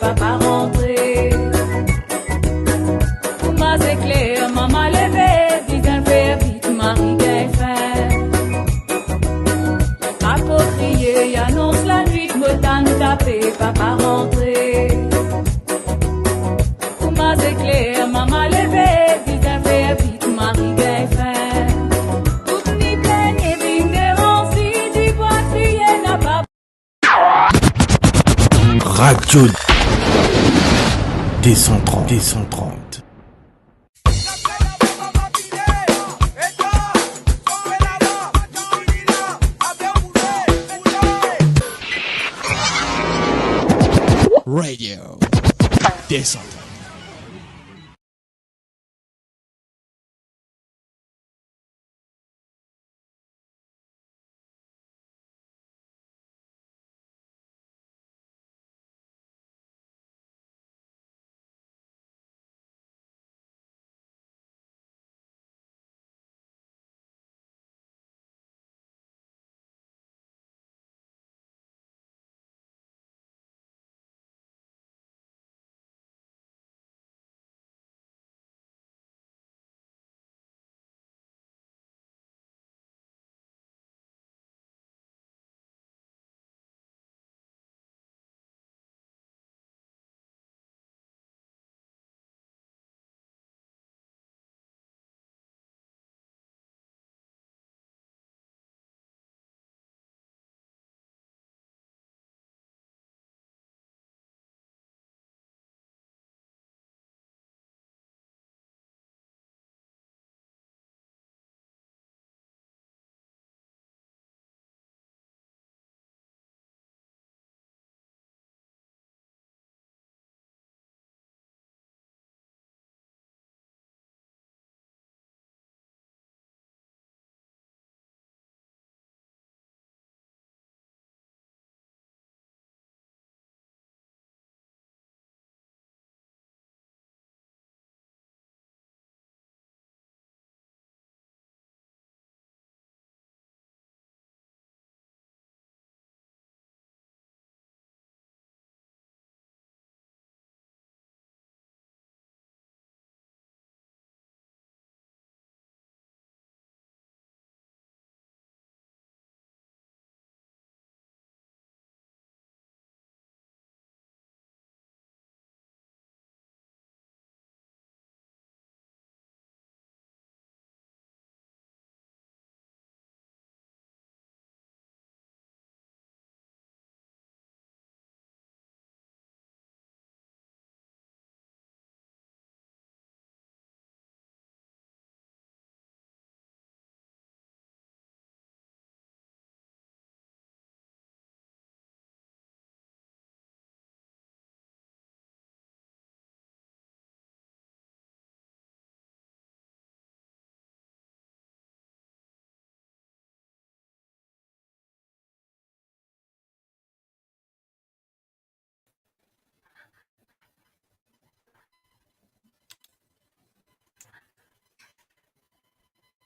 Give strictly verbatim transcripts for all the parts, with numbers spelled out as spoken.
papa rantre. Kouma zekler, mama leve, bizin fer vit, mari gagn fin. Apo kriye, anons lanwit, mo tann tape, papa rantre. Kouma zekler, mama leve, bizin fer vit, mari gagn fin. Tout ni pligne, vinn deranz li, dibwa kriye, napa Radio deux cent trente, deux cent trente. Radio deux cent trente.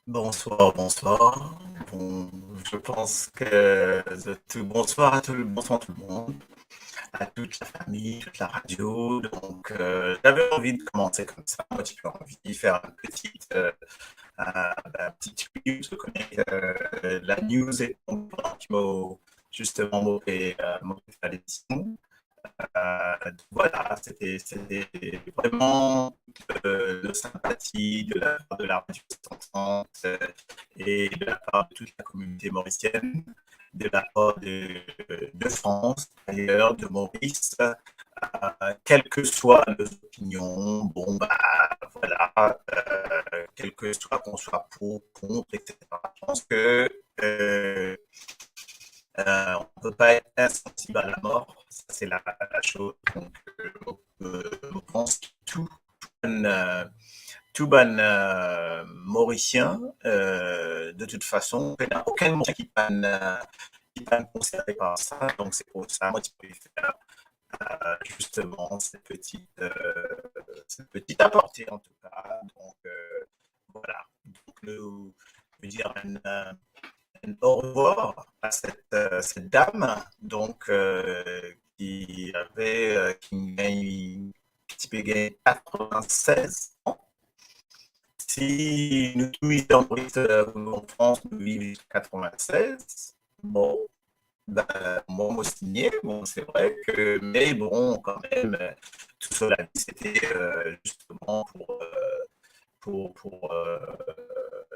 Bonsoir, bonsoir. Bon, je pense que tout, bonsoir à tout le, bonsoir tout le monde, à toute la famille, toute la radio. Donc, euh, j'avais envie de commencer comme ça. Moi, j'ai envie de faire une petite, euh, euh, une petite review. Je connais que, euh, la news est tombée, justement, mauvais, euh, mauvais édition. Euh, voilà, c'était, c'était vraiment, euh, de sympathie de la part de la radio cent trente, euh, et de la part de toute la communauté mauricienne, de la part de, de France, d'ailleurs, de Maurice, euh, quelles que soient nos opinions, bon, bah, voilà, euh, quel que soit qu'on soit pour, contre, et cetera. Je pense que, euh, euh, on ne peut pas être insensible à la mort, ça c'est la, la chose. Donc, euh, euh, je pense que tout, tout bann, euh, tout bann, euh, Morisien, euh, de toute façon, pena okenn Morisien ki pa'nn, euh, ki pa'nn konserne par sa. Donc c'est pour ça, moi, je préfère, euh, justement, cette petite, euh, cette petite aparté, en tout cas. Donc, euh, voilà. Donc, nous, je veux dire un, un, un au revoir à cette, euh, cette dame, donc, euh, ki ave, euh, ki gagn, ki ti pe gagn quatre-vingt-seize an. Si nou tou isi an Moris, euh, an Frans, nou viv ziska quatre-vingt-seize, bon, ben, mwa, mo signe, bon, c'est vrai que, mais bon, quand même, euh, tout cela dit, c'était, euh, justement pour, euh, pour, pour, euh,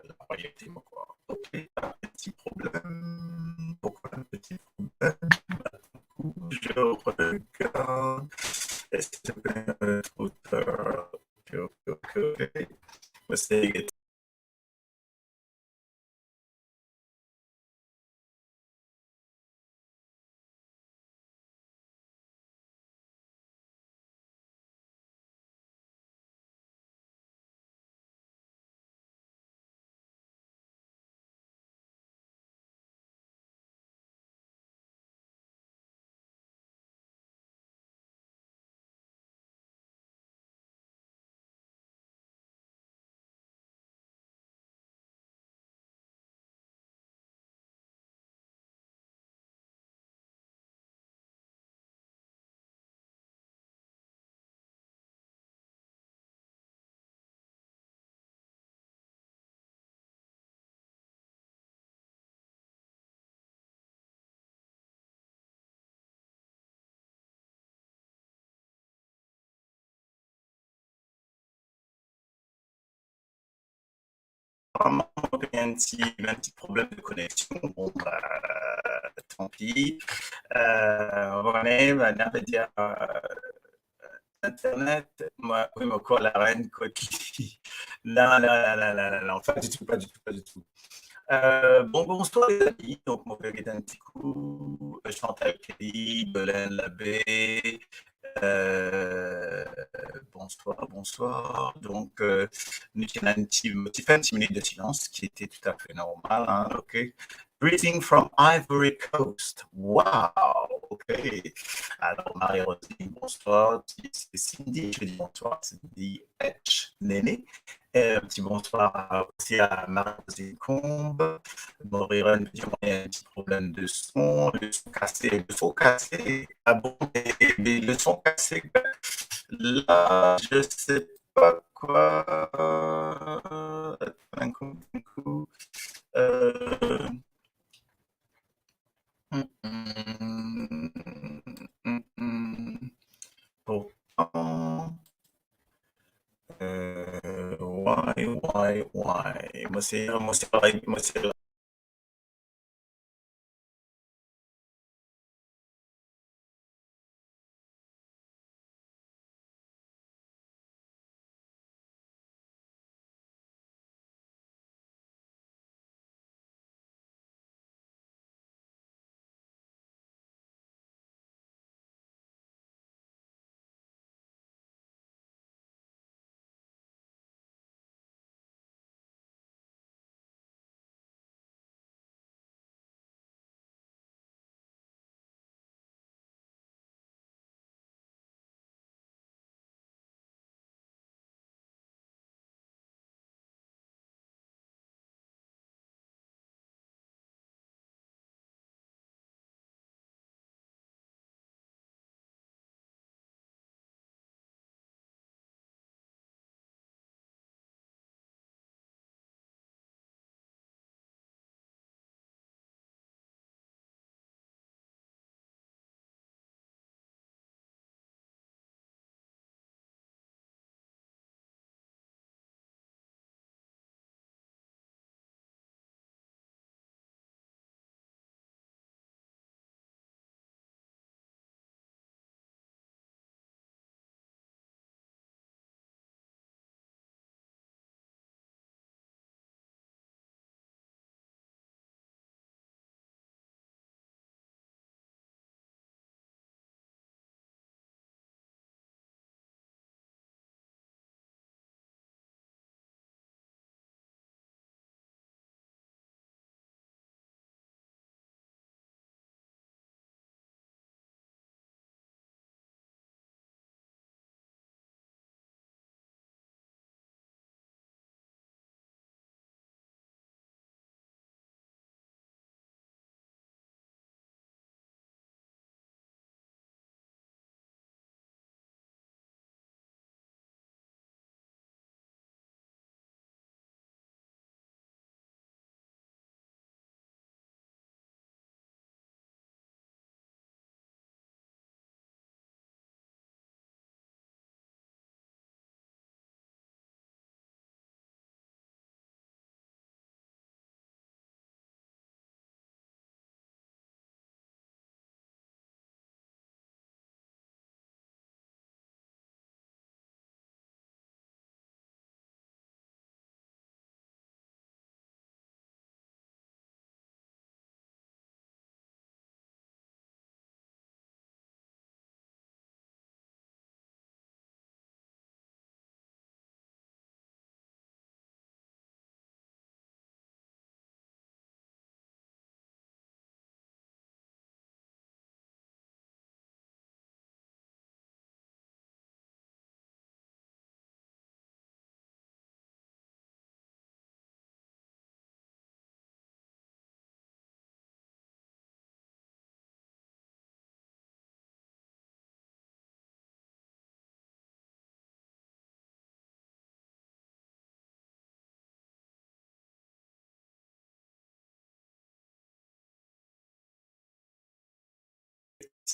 la royauté, quoi. Ok, un petit problème. Pourquoi un petit problème? Je regarde. Est-ce que c'est trop tard? Ok, ok, ok, ok. Essaye. Aparaman, mo gagn enn ti, enn ti problem de koneksion. Bon, ba, tanpi. Euh, mo pa kone, ba, nou pe dir, euh, internet, mwa, wi, mo krwar Larenn kot li. Non, non, non, non, non, non, non, pas du tout, pas du tout, pas du tout. Euh, bon, bonsoir les amis. Donc, mo pe get enn ti kou, euh, Chantal Kelly, Belen Labbé, euh, bonsoir, bonsoir. Donc, euh, nou ti ena enn ti, ti fer enn ti minit de silans, ki ete toutafe normal, hein, ok. Greeting from Ivory Coast. Wow, ok. Alors, Marie-Rosine, bonsoir. C'est Cindy, je dis bonsoir, Cindy H. Néné. Euh, un petit bonsoir à, aussi à Marie-Rosine Combe. Bon, Riron nous dit, on a un petit problème de son, le son cassé, le son cassé. Ah bon, mais, mais le son cassé, là, je sais pas quoi. Attends un coup, un coup. Euh, hum, hum, hum, hum. Pourtant, euh, why, why, why? Mo se, mo se, mo se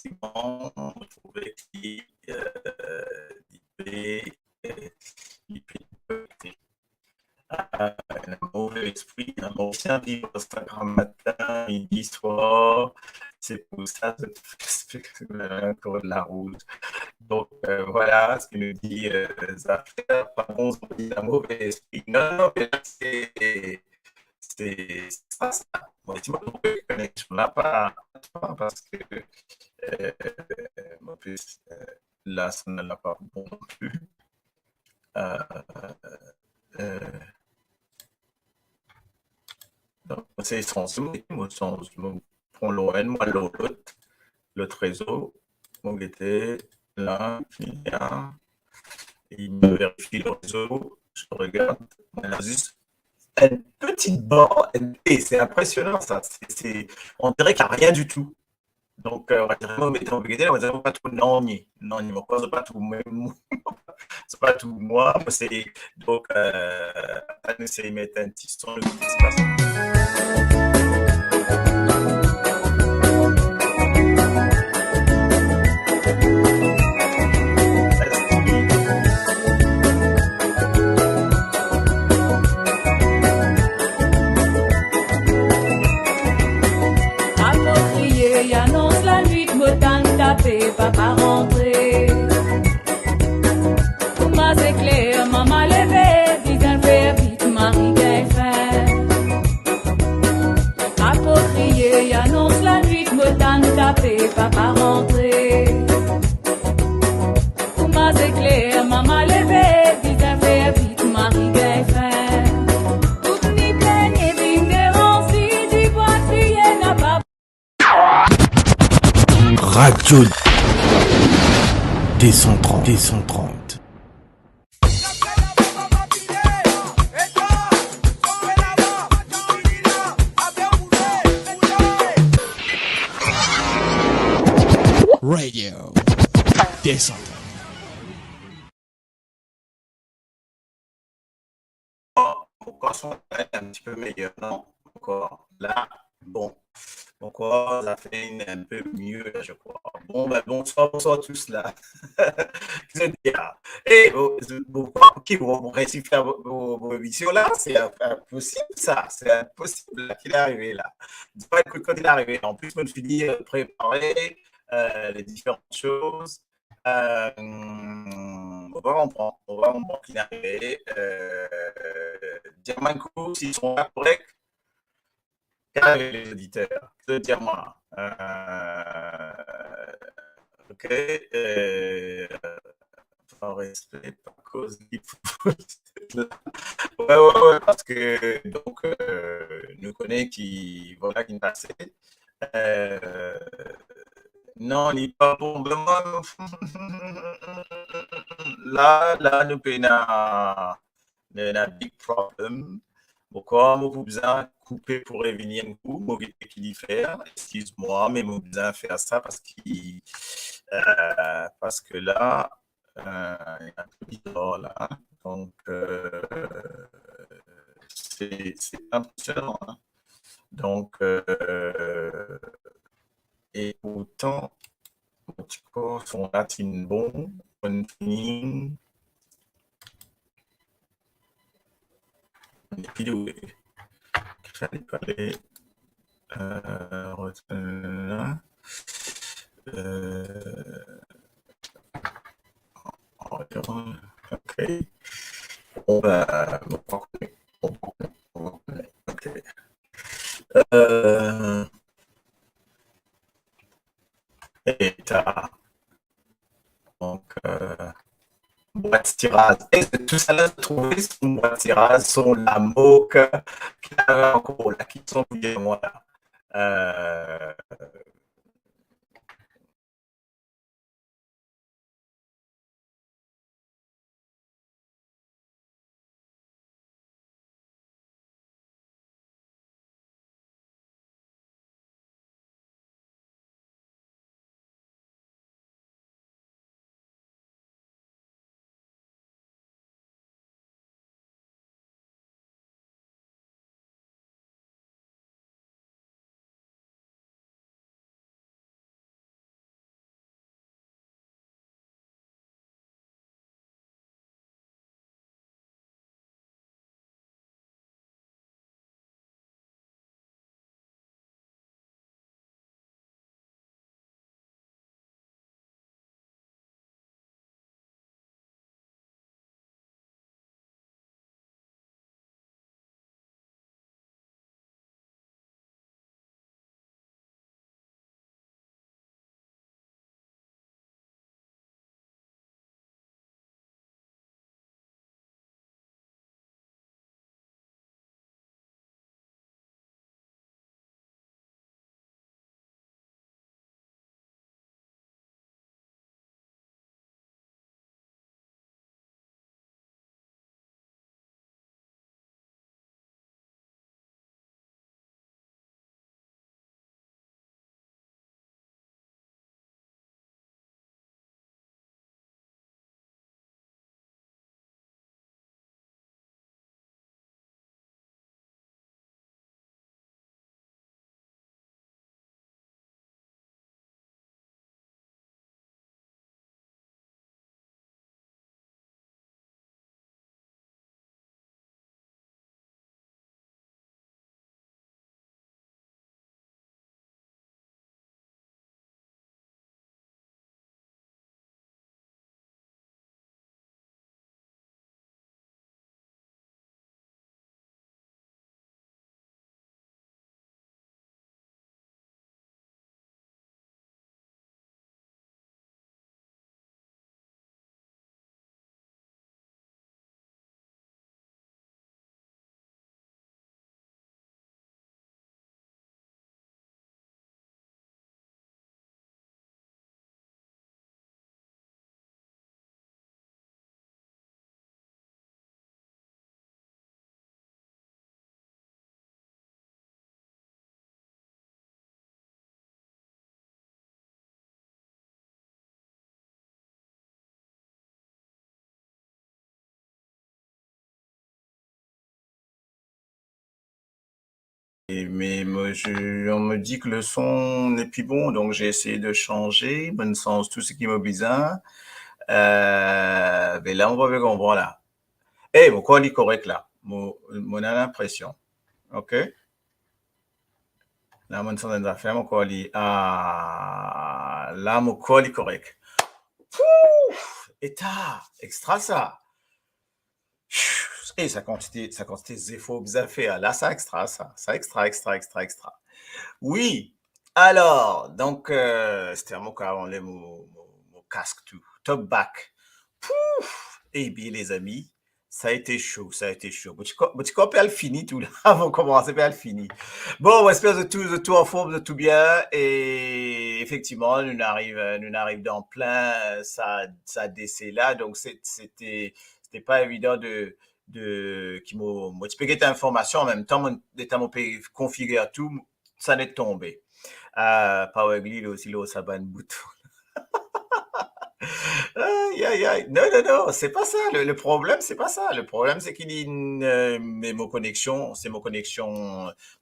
Sinon, mo trouve ki, euh, li pe, euh, li pe, euh, ena move lespri, ena move lespri, Instagram matin, midi, swar, se pou sa, zot fer spek-, ankor larouz. Donk, euh, vwala, seki nou dir, euh, zafer pa bon, zot dir ena move lespri. Non, non, me la, se, se, se pa sa. Mo ti mo trouve koneksion la pa, pa, parski, euh, mo plis, euh, la, sa napa bon non pli. Euh, euh, donk, mo sanz, mo sanz, mo pran lor enn, mo al lor lot, lot rezo, mo gete la, fini la, e mo verifie lor rezo, je regarde, on a juste une petite barre, et c'est impressionnant ça, c'est, c'est, on dirait qu'il y a rien du tout. Donk, euh, mo dir, mo met ann gete, mo dir, mo pa trouv nanye, nanye, mo krwar zot pa trouv mwa, mo, zot pa trouv mwa, mo se, donk, euh, atann, nou esey met enn ti son, nou gete ki se pas. Apo kriye, anons lanwit, mo tann tape, papa rantre. Kouma zekler, mama leve, bizin fer vit, mari gagn fin. Apo kriye, anons lanwit, mo tann tape, papa rantre. Kouma zekler, mama leve, bizin fer vit, mari gagn fin. Tout ni pligne vinn deranz li, dibwa kriye napa. Radio deux cent trente, deux cent trente. Radio deux cent trente. Mo krwar son la enn ti pe meyer, non? Mo krwar la, bon, mo krwar sa fer enn, enn pe mie la, je crois. Bon, ben, bonsoir, bonsoir tous là. Ki zot dir? Eh, bon, bon, ki, bon, mo resi fer mo, mo, mo emision la, se inp-, inposib sa, se inposib la, ki arive la? Di mwa, ekout, kouma li arive? An plis, mo finn, euh, prepare, euh, les différentes choses. Euh, on va comprendre, on va comprendre qui est arrivé. Euh, German Cook, s'ils sont pas corrects, qu'arrive les auditeurs? Je dis à moi, euh, ok, euh, par respect, par cause, il faut ouais, ouais, ouais, parski, donk, euh, nou kone ki, vwala, ki pase. Euh, non, li pa bon, me mwa, la, la, nou pena, nou ena big problem. Bon, kouma mo pou bizin koupe pou revini enn kou, mo gete ki li fer, eskiz mwa, me mo bizin fer sa parski, euh, parski la, euh, ena tou bizar la. Donk, euh, se, se inpresionan, hein. Donk, euh, e pourtan, mo ti krwar son la ti bon, mo fini. Epi, fale pale, euh, ret-, euh, la. Euh, ok. Bon, ben, bon, ok. Ok. Euh, Eta. Donk, euh, bwat tiraz. E tousala, trouve son bwat tiraz, son lamok, ki la ankor la, ki son pou dir mwa la. Euh, mais moi, je, on me dit que le son n'est plus bon, donc j'ai essayé de changer, mo sanz tou seki mo bizin. Euh, me la, mo pa pe konpran la. Eh, mo krwar li korek la. Mo, mo ena linpresion. Ok? La, mo sanz enn zafer, mo krwar li, ah, la, mo krwar li korek. Pouf! Eta, extra sa. Eh, sa kantite, sa kantite zefor bizin fer. La, sa extra, sa. Sa extra, extra, extra, extra. Wi. Alor, donk, euh, sete mo kav anlev mo, mo, mo kask tou. Top back. Pouf! Eh bien, les amis, sa ete so, sa ete so. Mo ti krwar, mo ti krwar pe al fini tou la. Avan komanse, pe al fini. Bon, mo espere zot tou, zot tou anform, zot tou bien. E efektivman, nou ariv, euh, nou ariv dan plin, euh, sa, sa dese la. Donk, se, sete, sete pa evidan de, de, ki mo, mo ti pe get informasion, an mem tan, mo, letan mo pe konfigir tou, sa net tonbe. Ah, pa wi, li osi, lor sa bann bouton. Ay, ay, ay. Non, non, non, se pa sa. Le, le problem, se pa sa. Le problem, se ki li, euh, me mo koneksion, se mo koneksion,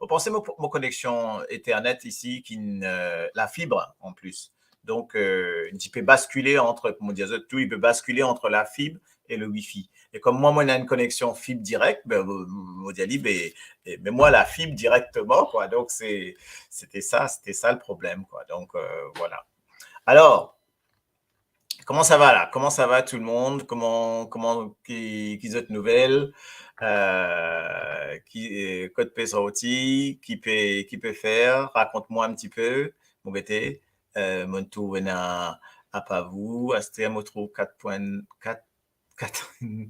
mo panse mo, mo koneksion internet isi ki, euh, la fibre, an plis. Donk, euh, li pe baskile ant, kouma dir zot, tou, li pe baskile ant la fibre e le wifi. E kom mwa, mo ena enn koneksion fibre direk, be, mo dir li, be, e, be mwa la fibre direkteman, kwa. Donk, se, sete sa, sete sa le problem, kwa. Donk, euh, vwala. Alor, kouma sa va la? Kouma sa va tou le mond? Kouma, kouma, ki, ki zot nouvel? Euh, ki, euh, kot pe sorti? Ki pe, ki pe fer? Rakont mwa enn tipe. Mo gete, euh, mo trouv ena, apa vou, aster mo trouv kat pwin kat, kat, non,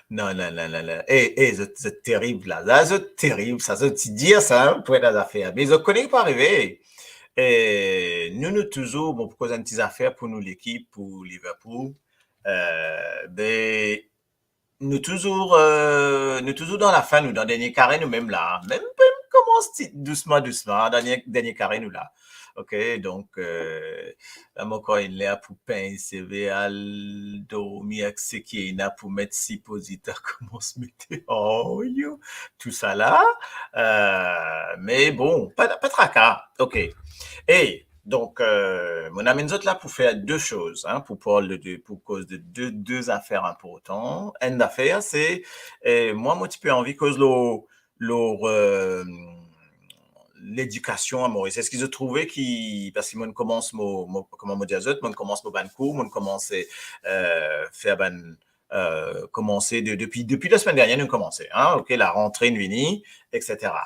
non, non, non, non. Eh, eh, zot, zot terib la. La, zot terib, sa, zot ti dir sa, hein, pou ena zafer. Me zot kone ki pou arive. Eh, nou, nou touzour, bon, pou koz enn ti zafer pou nou lekip, pou Liverpool. Euh, be, nou touzour, euh, nou touzour dan lafin, nou, dan dernie kare, nou mem la. Mem, mem koumans ti, dousman, dousman, dernie, dernie kare, nou la. Ok, donk, euh, la, mo ankor ena ler pou pegn seve, al dormi ek seki ena pou met sipozitar, koumans mete, oh, yo, tousala. Euh, me bon, pa, pa traka. Ok. E donk, euh, mo amenn zot la pou fer de soz, hein, pou parl de, de, pou koz de de, de zafer inportan. Enn zafer, se, euh, mwa, mo ti pe anvi koz lor, lor, euh, ledikasion a Moris. Eski zot trouve ki, parski mo koumans mo, mo, kouma mo dir zot, mo koumans mo bann kour, mo koumans, euh, fer bann, euh, koumanse de, depi, depi lasemenn dernie, nou koumans, hein, ok, larantre inn vini, et cetera.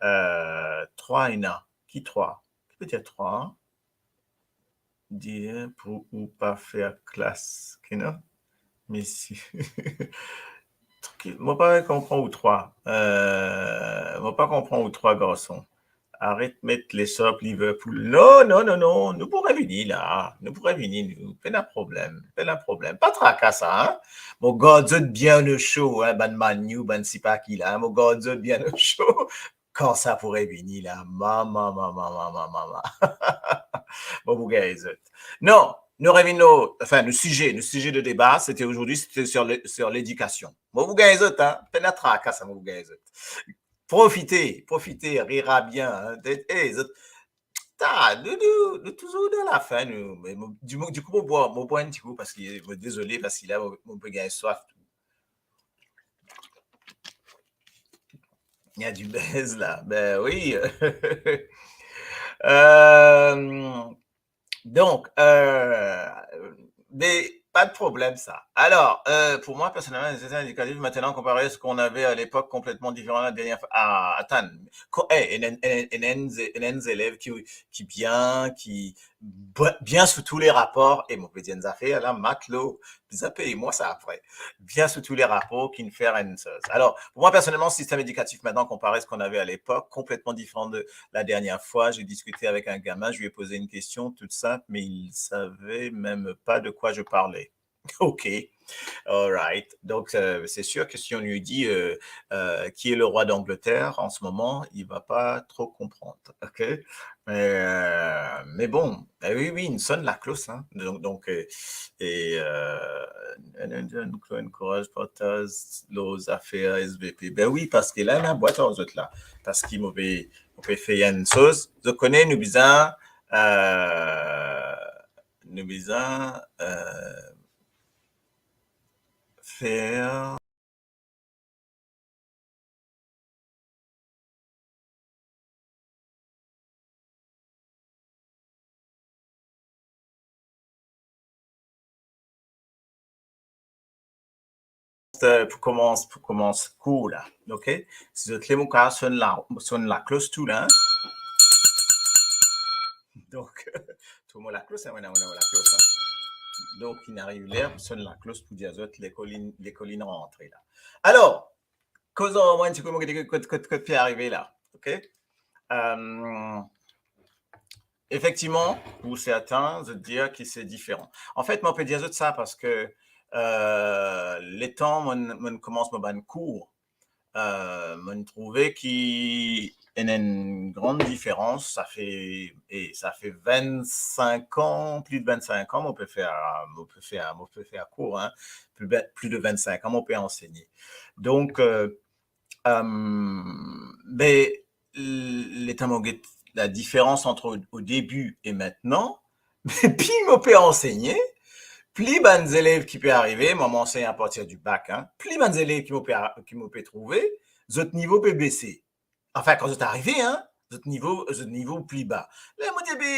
Euh, trwa ena, ki trwa? Ki pe dir trwa? Dir pou ou pa fer klas, ki non? Mesi. Trankil, mo pa konpran ou trwa. Euh, mo pa konpran ou trwa, garson. Aret met lesor Liverpool. Non, non, non, non, nou pou revini la. Nou pou revini, nou. Pena problem, pena problem. Pa traka sa, hein. Mo gard zot bien o so, hein, bann Man U, bann sipa ki la, hein. Mo gard zot bien o so. Kan sa pou revini la, mama, mama, mama, mama. Bon, pou gagn zot. Non, nou revinn lor, anfin, nou size, nou size de deba, sete azordi, sete sur le, sur ledikasion. Mo pou gagn zot, hein, pena traka sa, mo pou gagn zot. Profite, profite, rira bien, hein. Eh, zot, ta, nou, nou, nou touzour dan lafin, nou. Me mo, di mo, dikou, mo bwar, mo bwar enn tikou, parski, mo dezole, parski la, mo, mo pe gagn swaf. Il y a du buzz là. Ben oui. Euh, donc, euh, mais pas de problème, ça. Alors, euh, pour moi, personnellement, les essais indicatifs, maintenant, comparé à ce qu'on avait à l'époque, complètement différent la dernière fois. Ah, attends. Co- eh, ena, ena, ena, ena enn ze-, ena enn zelev ki, ki bien, ki, bwa-, bien sou tou le rapor, e mo pe dir enn zafer la, matlo, bizin pey mwa sa apre. Bien sou tou le rapor ki'nn fer enn soz. Alors, pour moi, personnellement, ce système éducatif maintenant comparé à ce qu'on avait à l'époque, complètement différent de la dernière fois. J'ai discuté avec un gamin, je lui ai posé une question toute simple, mais il savait même pas de quoi je parlais. Ok. All right. Donc, euh, c'est sûr que si on lui dit, euh, euh, qui est le roi d'Angleterre en ce moment, il va pas trop comprendre. OK? Mais, euh, mais bon, ben oui, oui, il sonne la cloche, hein. Donc, donc, euh, et, euh, encourage, partage lor zafer S V P. Ben oui, parce que là, la boîte aux autres là. Parce qu'il mauvais, on peut faire une chose. Donc, on est, nous bizarre, euh, nou bizin, euh, fer pou koumans, pou koumans kour la, OK? Si zot le, mo kapav sonn la, sonn laklos tou la, hein? Donk, trouv mwa laklos, hein, mo ena, mo ena laklos, hein. Donk, inn ariv ler sonn laklos pou dir zot lekol inn, lekol inn rantre la. Alor, koz ar mwa enn tipe, mo gete kot, kot, kot pe arive la, OK? Euh, efektivman, pou sertin, zot dir ki se diferan. Anfet, mo pe dir zot sa parski, euh, letan mo, mo koumans mo bann kour, euh, mo trouve ki ena enn gran diferans. Sa fer, e sa fer vennsenk an, plis de vennsenk an, mo pe fer, mo pe fer, mo pe fer kour, hein. Plis, plis de vennsenk an, mo pe ansegne. Donk, euh, euh, be, letan mo get la diferans ant o, o debi e mintnan, pli mo pe ansegne, pli bann zelev ki pe arive, mwa, mo ansegn apartir di bak, hein, pli bann zelev ki mo pe a-, ki mo pe trouve, zot nivo pe bese. Anfin, kan zot arive, hein, zot nivo, zot nivo pli ba. La, mo dir, be,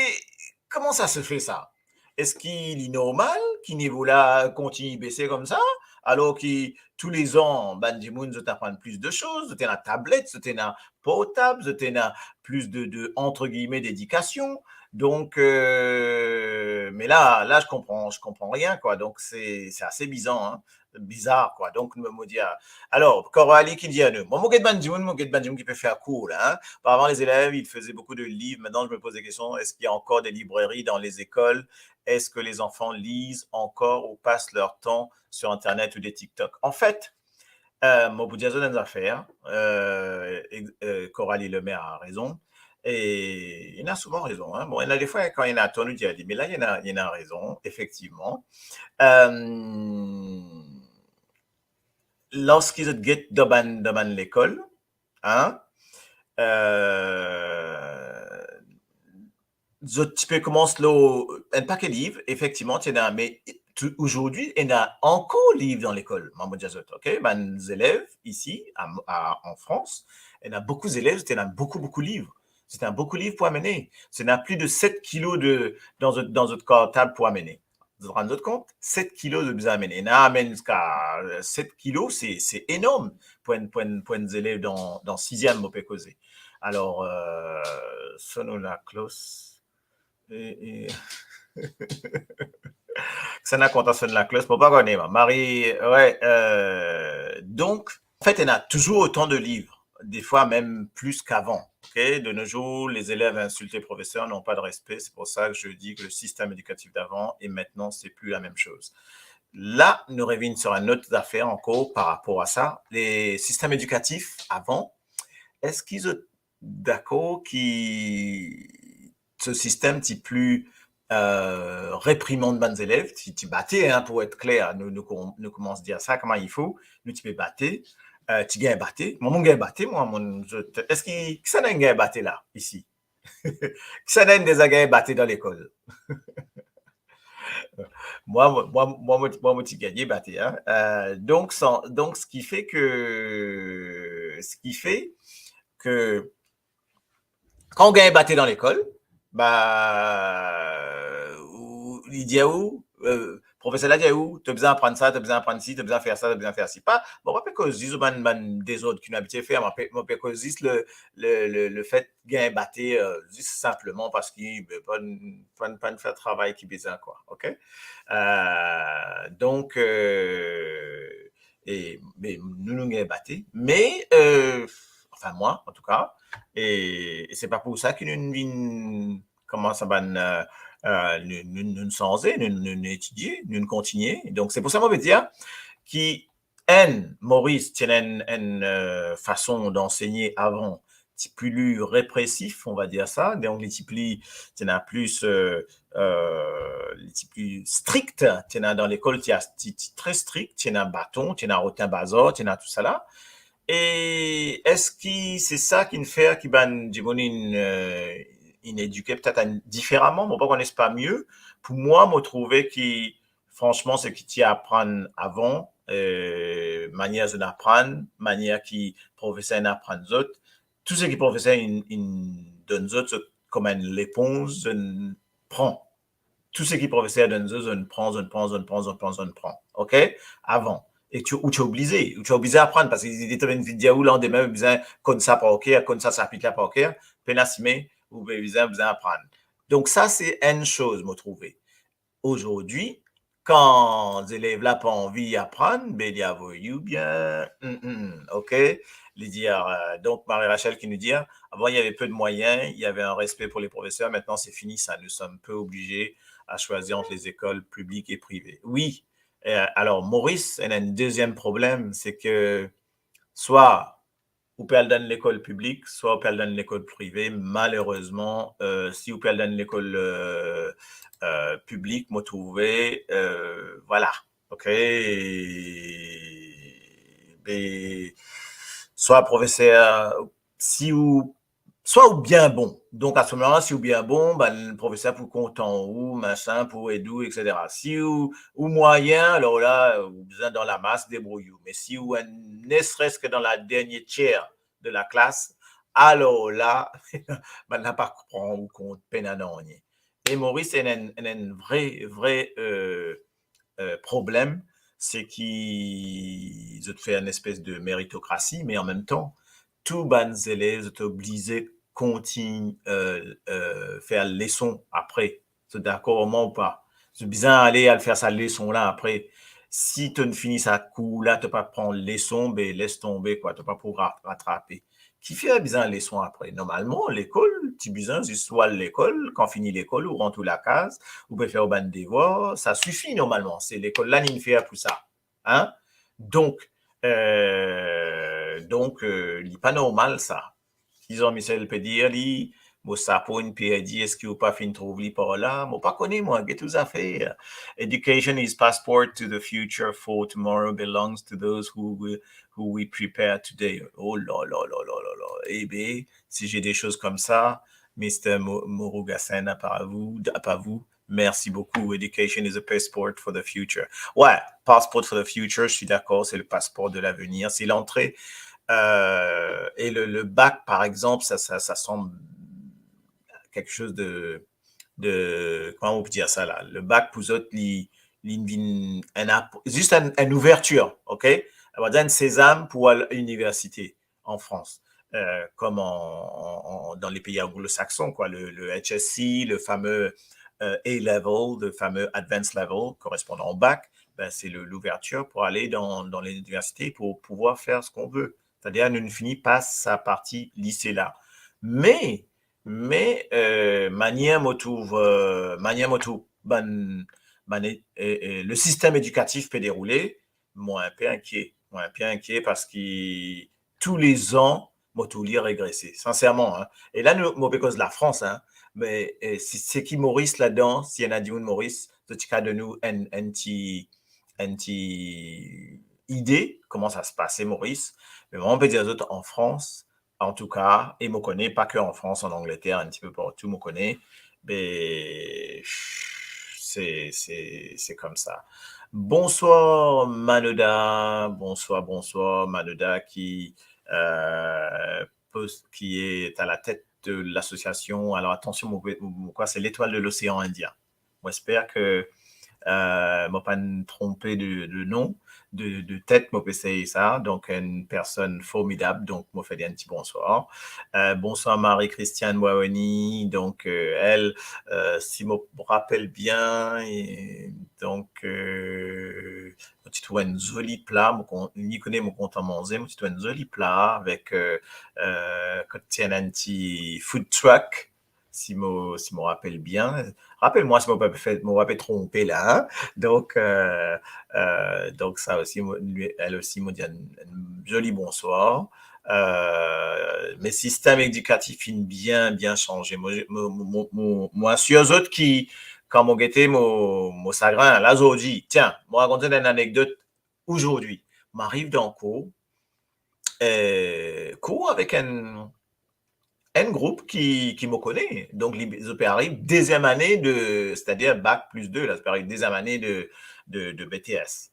comment ça se fait ça? Eski li normal ki nivo la kontign bese koumsa, alor ki toulezan, bann dimoun, zot aprann plis de soz, zot ena tablet, zot ena portab, zot ena plis de, de, entre guillemets, d'éducation. Donk, euh, me la, la, je comprends, je comprends rien, quoi. Donk, se, se ase bizar, hein. Bizar, quoi. Donk, mo, mo dir, ah. Alor, Coralie ki dir nou, mwa, mo get bann dimoun, mo get bann dimoun ki pe fer kour la, hein. Auparavant, les élèves, ils faisaient beaucoup de livres. Maintenant, je me pose des questions. Est-ce qu'il y a encore des librairies dans les écoles? Est-ce que les enfants lisent encore ou passent leur temps sur Internet ou des TikTok? Anfet, euh, mo pou dir zot enn zafer, euh, e, euh, Coralie Lemaire a rezon. E ena souvan rezon, hein. Bon, ena defwa, kan ena tor, nou dir li, me la, ena, ena rezon, efektivman. Euh, lorski zot get dan bann, dan bann lekol, hein, euh, zot ti pe koumans lor enn pake liv, efektivman, ti ena, me tou, azordi, ena ankor liv dan lekol, mwa, mo dir zot, OK? Bann zelev isi, a, a, an Frans, ena boukou zelev, zot ena boukou, boukou liv. Zot ena boukou liv pou amene. Zot ena plis de set kilo de, dan zot, dan zot kartab pou amene. Zot rann zot kont? Set kilo zot bizin amenn. Ena amenn ziska, euh, set kilo, se, se enorm pou enn, pou enn, pou enn zelev dan, dan siziem, mo pe koze. Alor, euh, sonn laklos. E, e, kisannla kontan sonn laklos, mo pa kone, mwa. Marie, ouais, euh, donk, anfet, ena touzour otan de liv, defwa mem plis kavan, OK? De nos jours, les élèves insultent les professeurs, n'ont pas de respect. C'est pour ça que je dis que le système éducatif d'avant et maintenant, c'est plus la même chose. La, nou revinn sur enn lot zafer ankor par rapor a sa. Le sistem edikatif avan, eski zot dakor ki so sistem ti pli, euh, reprimann bann zelev, ti, ti bate, hein, pou et kler, nou, nou koum-, nou koumans dir sa kouma il faut, nou ti pe bate, euh, ti gagn bate. Mwa, mo gagn bate, mwa, mo, zot, eski, kisannla inn gagn bate la, isi? Kisannla inn deza gagn bate dan lekol? Mwa, mwa, mwa, mwa, mo, mwa, mo ti gagn bate, hein. Euh, donk, sa, donk, ce qui fait que, ce qui fait que kan ou gagn bate dan lekol, ba, ou, li dir ou, euh, profeser la dir ou, to bizin aprann sa, to bizin aprann si, to bizin fer sa, to bizin fer si. Pa, bon, mo pa pe koz zis bann, bann dezord ki nou abitie fer, mo pe, mo pe koz zis le, le, le, le fet gagn bate, euh, zis sinpleman parski, be, pa'nn, pa'nn, pa'nn fer travay ki bizin, kwa, OK? Euh, donk, euh, e, be, nou, nou gagn bate, me, euh, anfin, mwa, antouka, e, e se pa pou sa ki nou vinn koumans sa bann, euh, euh, nou, nou, nou sanze, nou, nou, nou etidie, nou kontinie. Donk, se pou sa mo pe dir ki enn, Moris, ti ena enn, enn, euh, fason d'ansegne avan, ti pli represif, on va dire sa. Donk, li ti pli, ti ena plis, euh, euh, li ti pli strik, ti ena dan lekol, ti, ti, ti tre strik, ti ena baton, ti ena rotin bazar, ti ena tousala. E eski se sa ki'nn fer ki bann dimoun inn, euh, inn edike petet enn diferaman? Mo pa kone, se pa mie. Pou mwa, mo trouve ki, fransman, seki ti aprann avan, euh, manier zot aprann, manier ki profeser inn aprann zot, tou seki profeser inn, inn donn zot, zot kouma enn leponz, zot pran. Tou seki profeser donn zot, zot pran, zot pran, zot pran, zot pran, zot pran. Ok? Avan. E ti, ou ti oblize, ou ti oblize aprann, parski li, li ti inn vinn dir ou landime, ou bizin konn sa par ker, konn sa sapit la par ker, pena sime, ou bizin, bizin aprann. Donk sa, se enn soz, mo trouve. Azordi, kan zelev la pa anvi aprann, be, li avoy ou bien, mm, mm, ok? Li dir, euh, donk, Marie-Rachel ki nou dir, avant, il y avait peu de moyens, il y avait un respect pour les professeurs, maintenant, c'est fini ça, nous sommes peu obligés à choisir entre les écoles publiques et privées. Wi, euh, alor, Moris, ena enn deziem problem, se ki swa ou pe al dan lekol piblik, swa ou pe al dan lekol prive. Malerezman, euh, si ou pe al dan lekol, euh, euh, piblik, mo trouve, euh, vwala, ok, be, swa profeser, si ou, swa ou bien bon. Donk, a se moman la, si ou bien bon, bann profeser pou kontan ou, masin, pou ed ou, et cetera. Si ou, ou mwayin, alor la, ou bizin dan lamas, debrouy ou. Me si ou enn, ne serait-ce que dans la dernière tiers de la classe, alor la, bann la pa pran ou kont pena nanye. E Moris ena enn, ena enn vre, vre, euh, euh, problem, se ki zot fer enn espes de meritokrasi, me an mem tan, tou bann zelev, zot oblize kontign, euh, euh, fer leson apre. Zot dakor ar mwa ou pa? Zot bizin ale, al fer sa leson la apre. Si to'nn fini sa kour la, to pa pran leson, be, les tonbe, kwa, to pa pou ra-, ratrape. Kifer bizin leson apre? Normalman, lekol, ti bizin zis ou al lekol, kan fini lekol, ou rant ou lakaz, ou pe fer ou bann devwar, sa sifi normalman. Se lekol la inn fer pou sa. Hein? Donk, euh, donk, euh, li pa normal sa. Ki Jean-Michel pe dir li, mo sapo inn perdi, eski ou pa finn trouv li par la? Mo pa kone mwa, get ou zafer. Education is passport to the future, for tomorrow belongs to those who will, who we prepare today. Oh la la la la la la. Eh ben, si j'ai des choses comme ça, Mister Mo-, Morougasen, à part vous, à part vous, merci beaucoup. Education is a passport for the future. Ouais, passport for the future, je suis d'accord, c'est le passeport de l'avenir, c'est l'entrée. Euh, et le, le bac, par exemple, ça, ça, ça semble quelque chose de, de, comment on peut dire ça là? Le bac, pou zot, li, li vinn enn ap-, zis enn, enn ouvertir, ok? Enn sezam pou al université en France, euh, comme en, en, en, dans les pays anglo-saxons, quoi, le, le H S C, le fameux, euh, A-level, le fameux advanced level, correspondant au bac, ben, c'est le, l'ouverture pour aller dans, dans les universités, pour pouvoir faire ce qu'on veut. C'est-à-dire, nou fini par sa parti lise la. Me, me, euh, manier mo trouv, euh, manier mo trouv bann, bann, euh, euh, le système éducatif pe deroule, mo enpe inkiet. Mo enpe inkiet parski tou le zan, mo trouv li regrese, sinserman, hein. E la, nou, mo pe koz Lafrans, hein, me, eh, si, seki Moris ladan, si ena dimoun Moris, zot ti kapav donn nou enn, enn ti, enn ti ide kouma sa se pase Moris. Me mwa, mo pe dir zot, an Frans, antouka, e mo kone pa ke an Frans, an Angleter, enn ti pe partou, mo kone, be, se, se, se koumsa. Bonswar Manoda, bonswar, bonswar Manoda ki, euh, post, qui est à la tête de l'association. Alors attention, mo, mo, mo krwar se L'Étoile de l'Océan Indien. Mo esper ke, euh, mo pa'nn tronpe de, de nom, de, de tet, mo pe sey sa. Donk, enn personn formidab, donk mo fer li enn ti bonswar. Euh, bonswar Marie-Christiane Wawoni, donk, euh, elle, euh, si mo rapel bien, e, donk, euh, mo ti trouv enn zoli pla, mo kon-, ni kone mo kontan manze, mo ti trouv enn zoli pla avek, euh, euh, kot ti ena enn ti food truck, si mo, si mo rapel bien. Rapel mwa si mo pa pe fer, mo pa pe tronpe la, hein. Donk, euh, euh, donk sa osi, mo, li, elle aussi, mo dir enn, enn zoli bonswar. Euh, me sistem edikatif inn bien, bien sanze. Mo, mo, mo, mo, mo, mo asir zot ki, kan mo gete mo, mo sagrin la zordi, tiens, mo rakont enn anekdot zordi. Mo ariv dan kour, euh, kour avek enn, enn group ki, ki mo kone. Donk, li, zot pe ariv deziem ane de, setadir bak plis de, la, zot pe ariv deziem ane de, de, de B T S.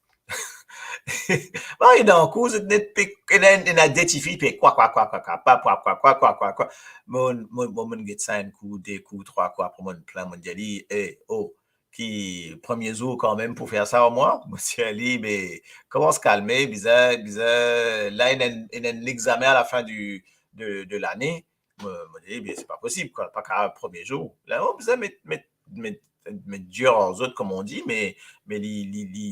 Ba, e dan kour, zot net pe, ena, ena de tifi pe kwa, kwa, kwa, kwa, kwa, pa, kwa, kwa, kwa, kwa, kwa, kwa. Mo, mo, mo, mo get sa enn kou, de kou, trwa kou, apre mo plin, mo dir li, "Eh, oh, ki premie zour kanmem pou fer sa omwin." Mo dir li, "Be, koumans kalme, bizin, bizin, la, ena enn, ena enn examen a la fin di, de, de lane." Mo, mo dir, "Be, se pa posib, kwa, pa kapav premie zour." La, mo bizin met, met, met, met dir ar zot, kouma on di, me, me li, li, li,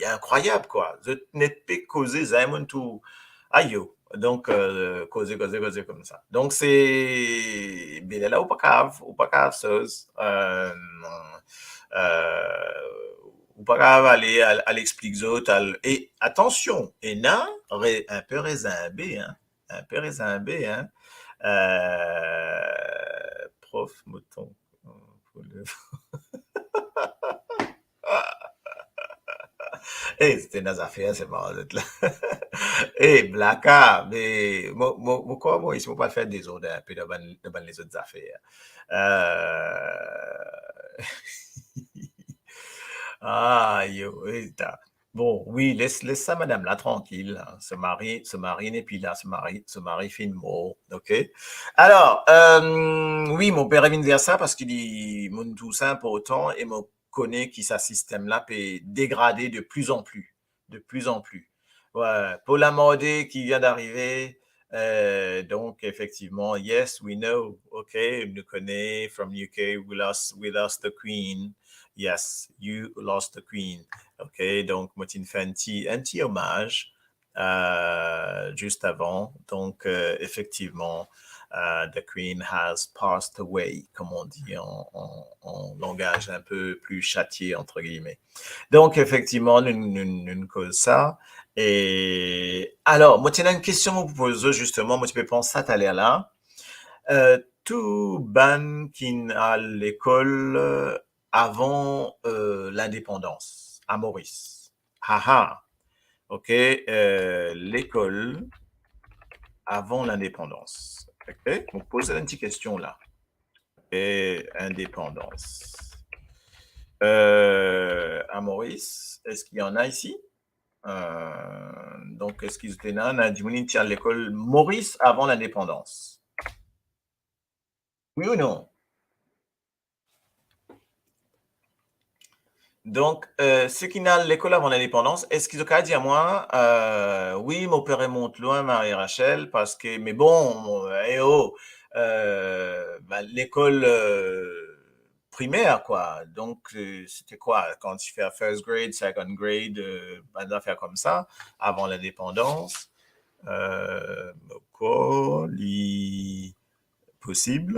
li inkrwayab, kwa. Zot net pe koze, zame monn tou, ayo. Donk, euh, koze, koze, koze koumsa. Donk, se, be, la, ou pa kapav, ou pa kapav soz, euh, euh, ou pa kapav ale, al, al explik zot, al, e atansion, ena re-, inpe rezinbe, hein, inpe rezinbe, hein. Euh, prof, mo tonn, pou le Eh, zot ena zafer, se maran zot la. Eh, blaka, me mo, mo, mo krwar, mo, isi, mo pa fer dezord inpe dan bann, dan bann lezot zafer. Euh, ah, yo, eta. Bon, wi, les, les sa madam la trankil, hein. So mari, so mari nepli la, so mari, so mari finn mor, ok? Alor, euh, wi, mo pe revinn ver sa parski li, mo trouv sa inportan e mo kone ki sa sistem la pe degrade de plus en plus, de plus en plus. Wi, Paul Amorde ki vinn arive, euh, donk efektivman, yes, we know, ok, nou kone, from U K, we lost, we lost the Queen. Yes, you lost the Queen. Ok, donk mo ti fer enn ti, enn ti omaz, euh, zis avan. Donk, euh, efektivman, euh, the Queen has passed away, comme on dit en, en, en langage un peu plus châtié, entre guillemets. Donk, efektivman, nou, nou, nou koz sa. E alor, mo ti ena enn kestion mo pou poz zot, zisteman, mo ti pe pans sa taler la. Euh, tou bann ki al lekol, euh, avan, euh, lindepandans, a Moris. Haha. Ok, euh, lekol avan lindepandans. Ok, mo poz enn ti kestion la. E indépendance. Euh, à Maurice, est-ce qu'il y en a ici? Euh, donk, eski zot ena, ena dimoun ki ti al lekol Moris avan lindepandans? Wi ou non? Donk, euh, seki ti al lekol avan lindepandans, eski zot kapav dir mwa, euh, wi, mo pe remont lwin, Marie Rachel, parski, me bon, mo, eh oh, euh, ba, lekol, euh, primer, kwa. Donk, euh, sete kwa, kan ti fer first grade, second grade, euh, bann zafer koumsa, avan lindepandans, euh, ankor, li posib.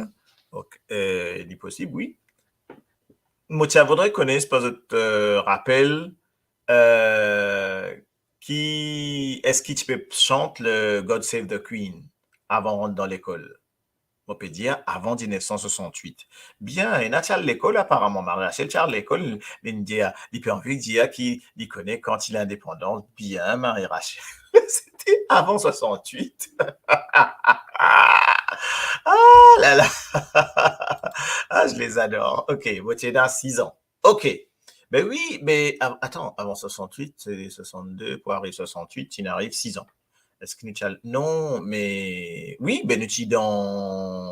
Ok, euh, li posib, wi. Mo ti a voudre kone, pa zot, euh, rapel, euh, ki, eski ti pe sant le God Save the Queen avan rant dan lekol? Mo pe dir avan diznef san swasant-wit. Bien, ena ti al lekol aparaman, Marie Rachel ti al lekol, li dir, li pe anvi dir ki li kone kan ti lindepandans, bien, Marie Rachel. Sete avan swasant-wit. Ah là là. Ah, je les adore. Ok, mo ti ena sizan. Ok. Ben wi, me av-, atann, avan swasant-wit, se swasant-de pou ariv swasant-wit, ti ariv sizan. Eski nou ti al, non, me wi, ben nou ti dan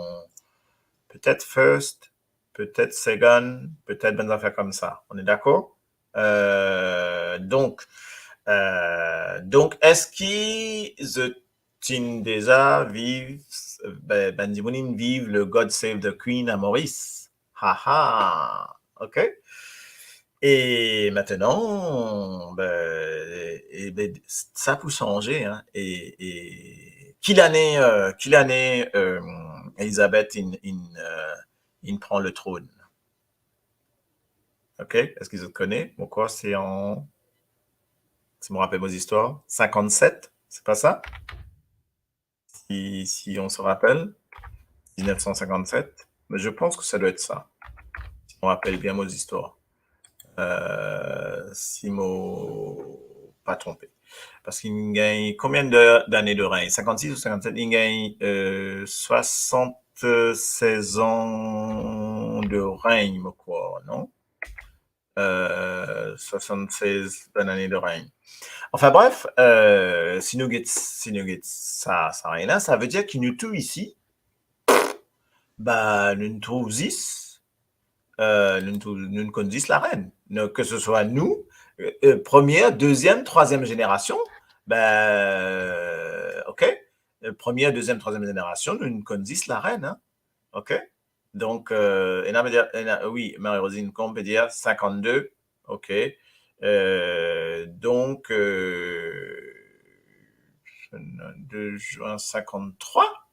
petet first, petet second, petet bann zafer koumsa. On est d'accord? Euh, donk, euh, donk, eski zot ti deza viv, ben, bann dimoun inn viv le God Save the Queen a Moris? Ha ha, ok. E aster, ben, e ben, sa pou sanze, hein. E, e ki lane, euh, ki lane, euh, Elizabeth inn, inn, euh, inn pran le tronn. Ok, eski zot kone? Mo krwar se an, si mo rapel mo zistwar, sinkannset, se pa sa? Si, si on se rapel, dix-neuf cent cinquante-sept, mais je pense que ça doit être ça. Si on rappelle bien nos histoires. Euh, si mo pa tronpe. Parski inn gagn konbien de, d'ane de regn? Sinkannsis ou sinkannset, inn gagn, euh, swasannsez an de regn, mo krwar, non? Euh, swasannsez bann ane de regn. Anfin bref, euh, si nou get, si nou get sa, sa regn la, sa ve dir ki nou tou isi, ba, nou trouv zis, euh, nou trouv, nou konn zis larenn. Nou, ke se swa nou, euh, euh, première, deuxième, troisième génération, ba, ok, euh, première, deuxième, troisième génération, nou konn zis larenn, hein, ok? Donk, euh, ena pe dir, ena, wi, Marie-Rosine Combe pe dir sinkannde, ok. Euh, donk, euh, deux juin cinquante-trois.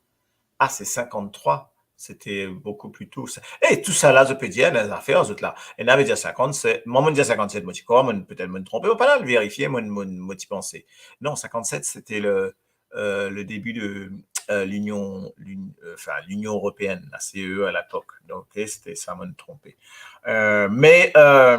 Ah, c'est cinquante-trois. C'était beaucoup plus tôt, ça. Eh, tou sa la, zot pe dir, ena zafer, zot la. Ena pe dir sinkannset. Mwa, mo dir sinkannset, mo ti krwar, mo, petet mo tronpe, mo pa al verifie, mo, mo, mo ti panse. Non, sinkannset, c'était le, euh, le début de, euh, l'Union, l'Uni-, euh, enfin, l'Union européenne, la C E E à l'époque. Donk, ok, c'était ça, mo tronpe. Euh, mais, euh,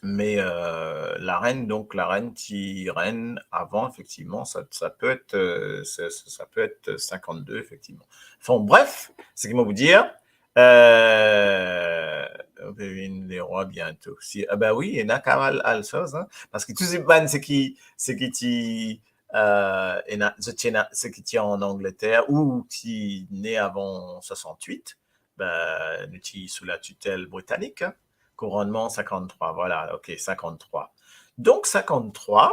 mais, euh, larenn, donk, larenn ti reine avant, effectivement, ça, ça peut être, euh, ça, ça, ça peut être cinquante-deux, effectivement. Enfin, bref, seki mo pou dir, euh, on peut vinn lerwa biento. Si, ah ben wi, ena kapav al, al soz, hein. Parski tou se bann seki, seki ti, euh, ena, zot ti ena, seki ti an Angleterre ou ti ne avan swasann-wit, ben, nou ti sou la tutelle britannique, hein. Kourannman sinkanntrwa, voilà, ok, sinkanntrwa. Donk, sinkanntrwa,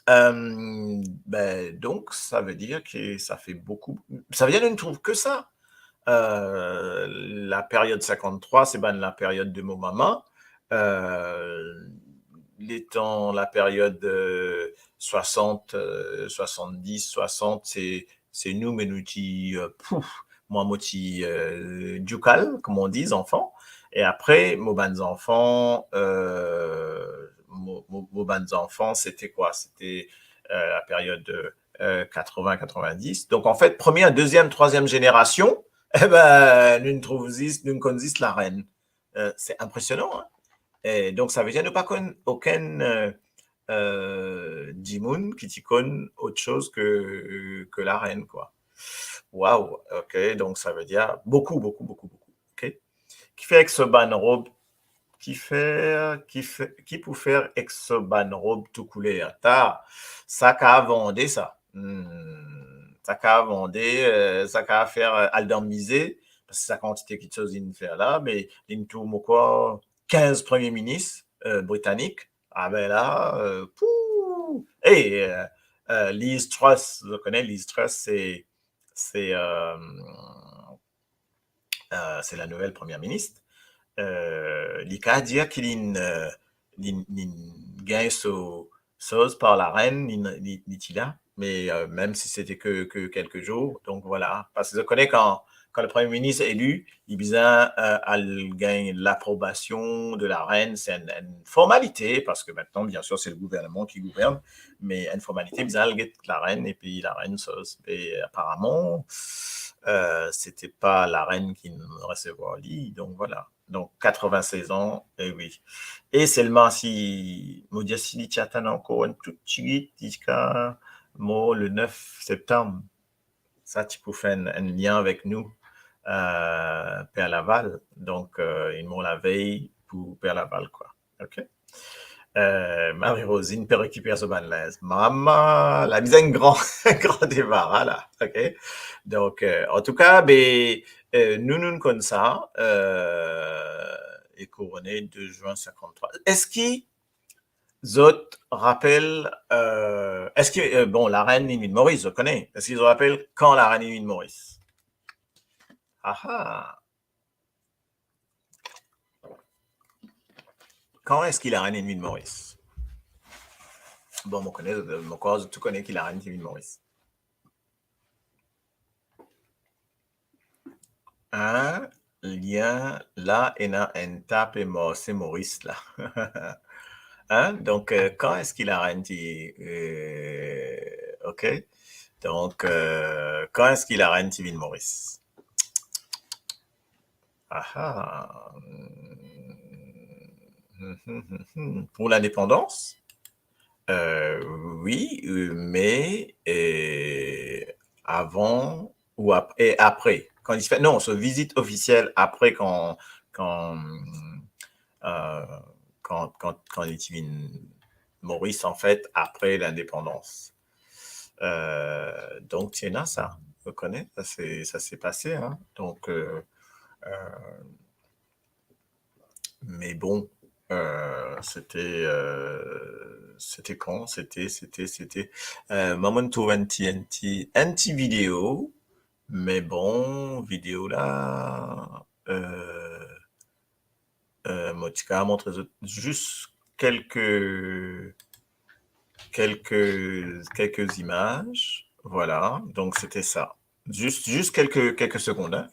euh, ben, donk, sa ve dir ke sa fe boukou, sa ve dir nou trouv ke sa. Euh, la période cinquante-trois, se bann la période de mo mama. Euh, letan la période, euh, soixante, euh, soixante-dix, soixante, se, se nou, me nou ti, euh, pouf, mwa, mo ti, euh, djoukal, comme on dit, zanfan. E apre, mo bann zanfan, euh, mo, mo, mo bann zanfan, c'était quoi? C'était, euh, la période, euh, quatre-vingts, quatre-vingt-dix. Donc, en fait, première, deuxième, troisième génération, eh ben, nou trouv zis, nou konn zis larenn. Euh, c'est impressionnant, hein? E donk, sa ve dir nou pa konn okenn, euh, euh, dimoun ki ti konn ot soz ke, ke larenn, kwa. Waw, ok, donk sa ve dir boukou, boukou, boukou, boukou, ok? Kifer ek so bann rob, kifer, kifer, ki pou fer ek so bann rob tou kouler? Ta, sa kapav vande sa. Hmm, sa kapav vande, euh, sa kapav fer, euh, al dan mize, parski sa kantite kiksoz linn fer la, me linn trouv, mo krwar, kinz premie minis, euh, britanik. Ah ben la, euh, pou! E, euh, euh, Liz Truss, zot kone Liz Truss, se, se, euh, euh, se la nouvel premie minis. Euh, li kapav dir ki linn, euh, linn, linn gagn so, soz par larenn, li, li, li ti la, me, euh, mem si sete ke, ke kelke zour. Donk, vwala. Parski zot kone kan, kan le premie minis eli, li bizin, euh, al gagn laprobasion de larenn, se enn, enn formalite, parski mintnan, biensir, se le gouvernman ki gouvern, me enn formalite, bizin al get larenn, epi larenn soz. E aparaman, euh, sete pa larenn ki resevwar li, donk vwala. Donk, katrevin-sez an, e wi. E selman si, mo dir si li ti atann ankor enn tou tigit ziska mor le nef septam. Sa ti pou fer enn, enn lien avek nou, euh, Per Laval. Donk, euh, li mor lavey pou Per Laval, kwa. Ok? Euh, Marie-Rosine pe rekiper so bann linz. Mama, la bizin enn gran, enn gran debara la. Ok? Donk, euh, antouka, be, euh, nou, nou konn sa, euh, e kourone de zin sinkanntrwa. Eski zot rapel, euh, eski, euh, bon, larenn inn vinn Moris, zot kone. Eski zot rapel kan larenn inn vinn Moris? Aha! Kan eski larenn inn vinn Moris? Bon, mo kone, mo krwar zot tou kone ki larenn ti vinn Moris. Hein? Lien la, ena enn ta pe marse Moris la. Hein? Donk, euh, kan eski Larenn ti, euh, ok. Donk, euh, kan eski Larenn ti vinn Moris? Aha. Pou lindepandans? Euh, wi, euh, me, euh, avan ou ap-, e apre, kan li ti fer, non, so vizit ofisiel apre kan, kan, euh, kan, kan, kan li ti vinn Moris, an fet, apre lindepandans. Euh, donk, ti ena sa, ou kone, sa se, sa se pase, hein. Donk, euh, euh, me bon, euh, sete, euh, sete kan? Sete, sete, sete, euh, mwa, mo'nn trouv enn ti, enn ti, enn ti video, me bon, video la, euh, euh, mo ti kapav montre zot zis kelke, kelke, kelke zimaz. Voilà, donk sete sa. Zis, zis kelke, kelke segond, hein.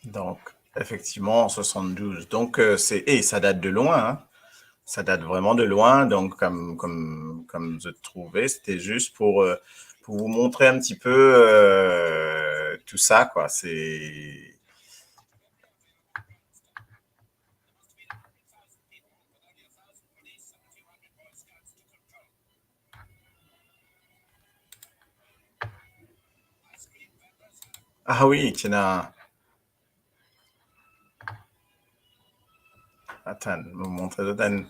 Donk, efektivman, an swasanndouz. Donk, euh, se, e sa dat de lwin, hein. Sa dat vreman de lwin. Donk, kom, kom, kom zot trouve, sete zis pou, euh, pou vous montrer un petit peu, euh, tout ça, quoi. Se Ah wi, ti ena. Atann, mo montre zot enn.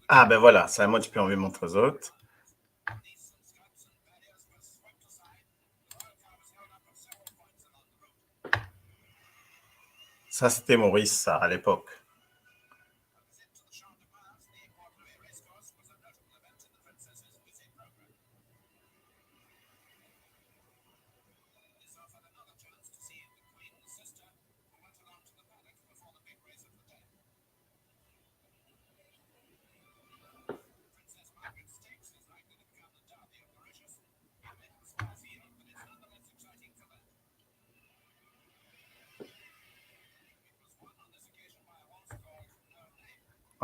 Ah, ben voilà, sa mo ti pe anvi montre zot. Sa, sete Moris, sa, a lepok.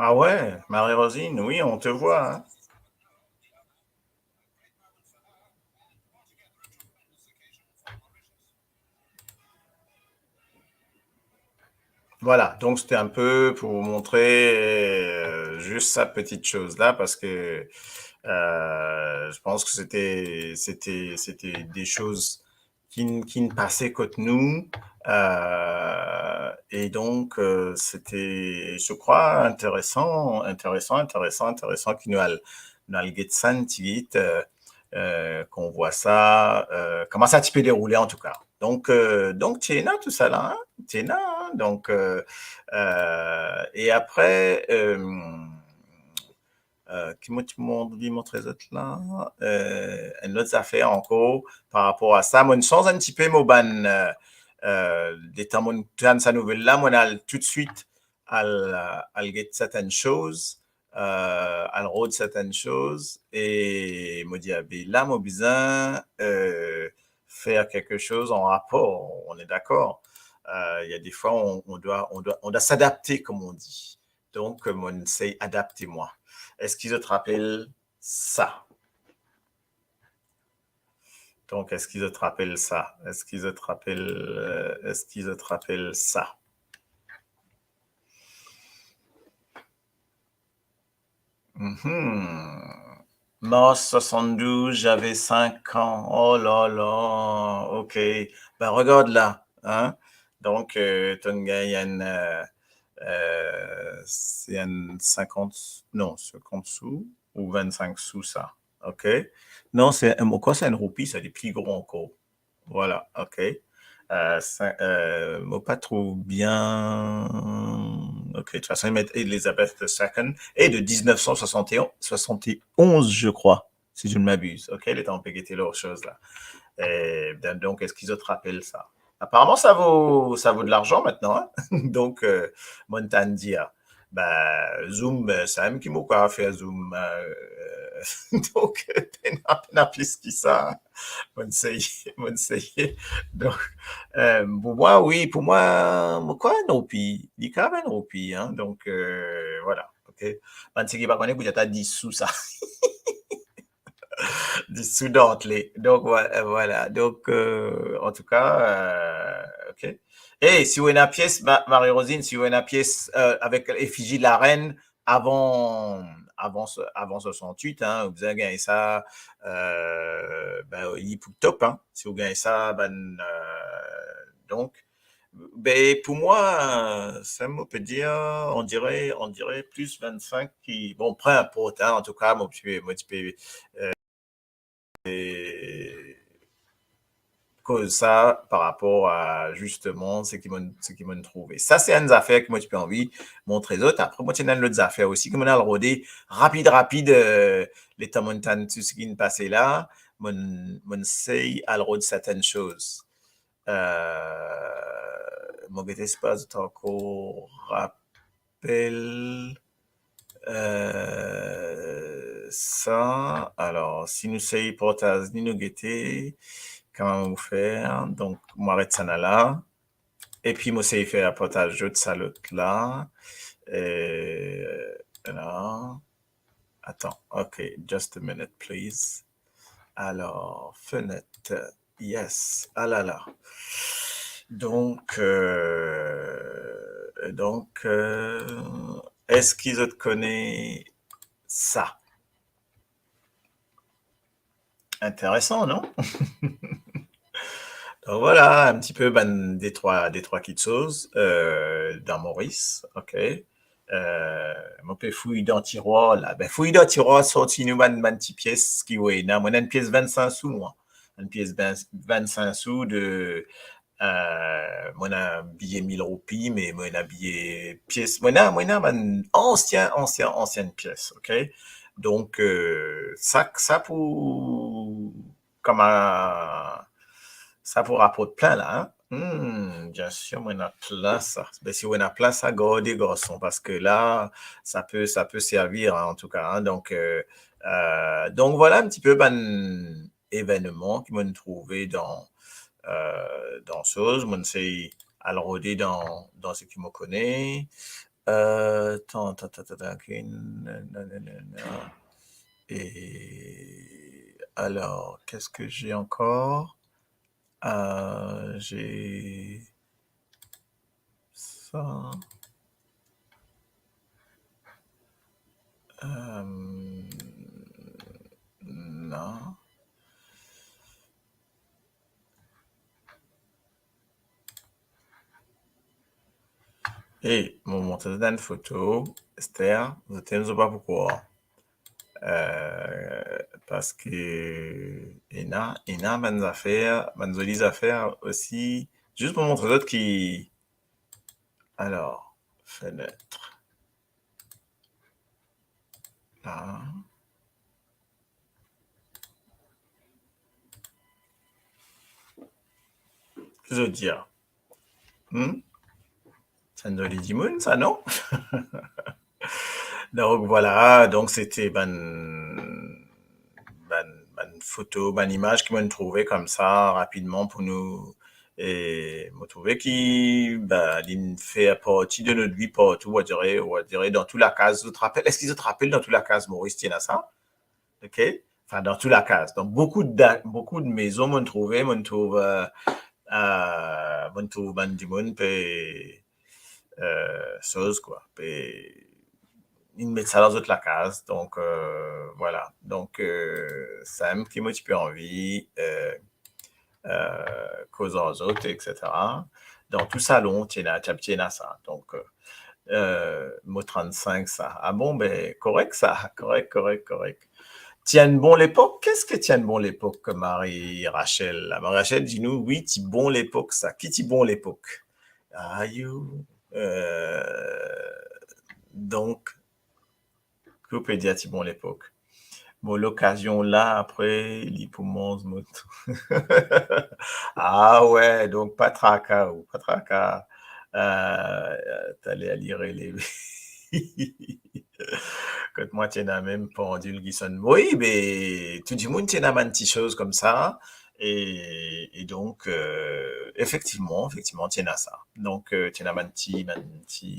Ah ouais, Marie-Rosine, oui, on te voit, hein. Voilà, donc c'était un peu pour vous montrer, euh, juste cette petite chose-là, parce que, euh, je pense que c'était, c'était, c'était des choses ki, ki pase kot nou, euh, et donc, euh, c'était, je crois, intéressant, intéressant, intéressant, intéressant ki nou al, nou al get sa tigit, euh, euh, qu'on voit ça, euh, comment ça ti pe déroulé en tout cas. Donc, euh, donc, ti ena tou sa la, hein, ti ena, hein, donc, euh, euh, et après, euh, euh, ki mo ti, mo ti montre zot la, euh, enn lot zafer ankor par rapor a sa. Mo'nn sanz enn tipe mo bann, euh, euh, letan mo'nn tann sa nouvel la, mo'nn al toutswit al, euh, al get sertenn soz, euh, al rod sertenn soz, e mo dir, "Ah be la, mo bizin, euh, faire quelque chose en rapport, on est d'accord. Euh, il y a des fois, on, on doit, on doit, on doit s'adapter, comme on dit." Donk, euh, mo'nn sey adapte mwa. Eski zot rapel sa? Donk, eski zot rapel sa? Eski zot rapel, euh, eski zot rapel sa? Mhm. Mars soixante-douze, j'avais cinq ans. Oh là là, ok. Ben, regarde là, hein. Donk, euh, tonn gagn enn, euh, euh, se enn sinkant, non, sinkant sou ou vinn-sink sou sa. Ok. Non, se, mo krwar se enn roupi, sa, li pli gro ankor. Voilà, ok. Euh, sa, euh, mo pa trouv bien. Ok, de toute façon, li met Elizabeth the Second. E de dix-neuf cent soixante et onze, je crois, si je ne m'abuse. Ok, letan pe gete lor soz la. E, donk, eski zot rapel sa? Aparaman, sa vo, sa vo de larzan aster, hein? Donk, euh, mo tann dir, ba, Zoom, euh, samem ki mo kapav fer Zoom, euh, donk, pena, pena plis ki sa. Mo'nn seye, mo'nn seye. Donk, euh, pou mwa, wi, pou mwa, mo krwar enn roupi, li kapav enn roupi, hein. Donk, euh, voilà, ok. Bann seki pa kone, pou dir ta dis sou sa. Dis sou Dantle. Donk, vo-, euh, voilà. Donk, euh, antouka, euh, ok. E si ou ena pies, Ma-, Marie-Rosine, si ou ena pies, euh, avek efizi larenn avan, avan, avan soixante-huit, hein, ou bizin gagn sa, euh, ben, li pou top, hein. Si ou gagn sa, ben, euh, donk, ben, pou mwa, euh, sa mo pe dir, on dirait, on dirait plus vingt-cinq ki, bon, peu importe, hein, antouka, mo ti pe, mo ti pe, euh, e, koz sa par rapor a, zisteman, seki mo'nn, seki mo'nn trouve. Sa se enn zafer ki mo ti pe anvi montre zot. Apre, mo ti ena enn lot zafer osi ki mo'nn al rode rapid, rapid, euh, letan mo'nn tann tou seki inn pase la, mo'nn, mo'nn sey al rod sertenn soz. Euh, mo gete si pa zot ankor rapel, euh, sa. Alor, si nou sey partaz li, nou gete kouma nou fer. Donk, mo aret sa la. Epi, mo sey fer partaz zot sa lot la. Euh, la. Atan, ok, just a minute, please. Alor, fenet, yes, alala. Donk, euh, donk, euh, eski zot kone sa? Interesan, non? Donk, voilà, enn tipe bann de trwa, de trwa kitsoz, euh, dan Moris, ok. Euh, mo pe fouy dan tirwar la. Ben, fouy dan tirwar, sorti nou bann, bann ti pies ki ou ena. Mo ena enn pies vinn-sink sou, mwa. Enn pies vinn, vinn-sink sou de, euh, mo ena biye mil roupi, me mo ena biye pies. Mo ena, mo ena bann ansien, ansien, ansien pies, ok? Donk, euh, sa, sa pou kouma sa pou raport plin la, hein? Hmm, biensir, mo ena plin sa. Be, si ou ena plin sa, garde, garson, parski la, sa pe, sa pe servi, hein, antouka, hein. Donk, euh, euh, donk, voilà enn tipe bann evennman ki mo'nn trouve dan, euh, dan soz. Mo'nn sey al rode dan, dan seki mo kone. Euh, atan, atan, atan, atan, ki, nanana. Et alors, qu'est-ce que j'ai encore? Euh, j'ai ça. Euh, non. E mo montre zot enn foto, Esther, zot inn, zot pa pou krwar. Euh, parski ena, ena bann zafer, bann zoli zafer osi. Zis pou montre zot ki, alor, fenet. La. Ki zot dir? Hmm? Sa enn zoli dimoun sa, non? Donk, voilà, donk, sete bann, bann, bann foto, bann imaz ki mo'nn trouve koumsa rapidman pou nou. E mo trouve ki, ba, li'nn fer parti de not vi partou, on dirait, on dirait dans tout lakaz. Zot rapel, eski zot rapel dans tout lakaz Moris ti ena sa? Ok? enfin, dans tout lakaz. Donc, beaucoup de, beaucoup de maisons, mo'nn trouve, mo'nn trouve, euh, euh, mo'nn trouve bann dimoun pe, euh, soz, kwa. Pe, inn met sa dan zot lakaz. Donc, euh, voilà. Donc, euh, samem ki mo ti pe anvi, euh, euh, koz ar zot, et cetera. Dan tou salon, ti ena, ti, ti ena sa. Donc, euh, euh, mo trant-sink sa. Ah bon, ben, korek sa. Korek, korek, korek. Ti enn bon lepok? Ki sa ki ti enn bon lepok, Marie Rachel? Marie Rachel dir nou, wi, ti bon lepok sa. Ki ti bon lepok? Ayo, euh, donc, ki ou pe dir ti bon lepok? Mo lokazion la, apre, li pou manz mo tou. Ah ouais, donc pa traka, ou, pa traka. Euh, taler li rele. Kot mwa ti ena mem pandil ki sonn. Wi, be, tou dimoun ti ena bann ti soz koumsa. E, e donk, euh, efektivman, efektivman, ti ena sa. Donk, euh, ti ena bann ti, bann ti,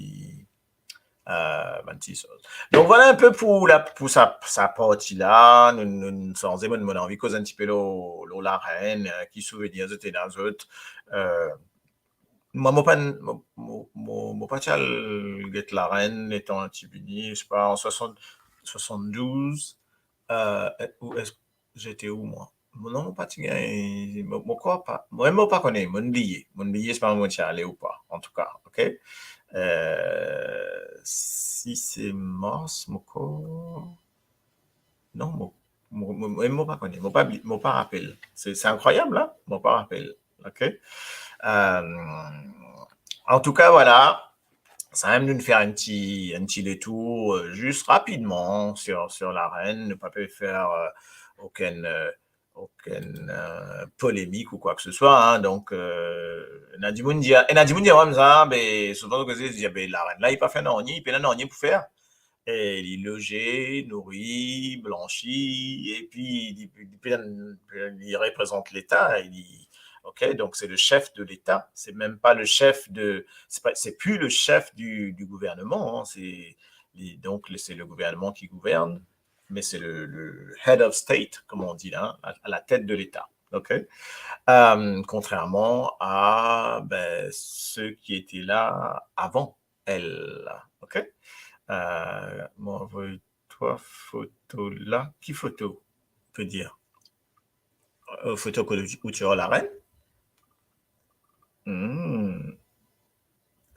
euh, bann ti soz. Donk, vwala enn pe pou la, pou sa, sa parti la. Nou, nou, nou sanze, mo, mo anvi koz enn tipe lor, lor larenn, euh, ki souvenir zot ena zot. Euh, mwa, mo pa, mo, mo, mo, mo pa ti al get larenn letan ti vini, se pa an swasant, swasanndouz, euh, ou eski zete ou mwa? Mo, non, mo pa ti gagn, mo, mo krwar pa. Mwa, mo pa kone, mo'nn bliye. Mo'nn bliye, se pa mo ti ale ou pa, antouka, ok? Euh, si se mars, mo krwar, non, mo, mo, mo, mo, mo pa kone, mo pa bli-, mo pa rapel. Se, se inkrwayab, la, mo pa rapel, ok? Euh, antouka, vwala, samem nou fer enn ti, enn ti letour, euh, zis rapidman sir, sir larenn. Nou pa pe fer, euh, okenn, euh, okenn, euh, polemik ou kwa ke se swa, hein. Donk, euh, ena dimoun dir, ena dimoun dir, wi, sa, be, souvan, koze, dir, be, larenn la, li pa fer nanye, li pena nanye pou fer. E li loze, nouri, blansi, epi li, li, li reprezant Leta, e li, ok, donc c'est le chef de l'État, c'est même pas le chef de, c'est pas, c'est plus le chef du, du gouvernement, hein, c'est, li, donc, c'est le gouvernement qui gouverne, mais c'est le, le head of state, comme on dit là, hein, à, à la tête de l'État, ok? Euh, contrairement à, ben, ceux qui étaient là avant elle, ok? Euh, mo avoy twa foto la. Ki foto, pe dir? Euh, foto kot ou ti ar larenn? Hmm.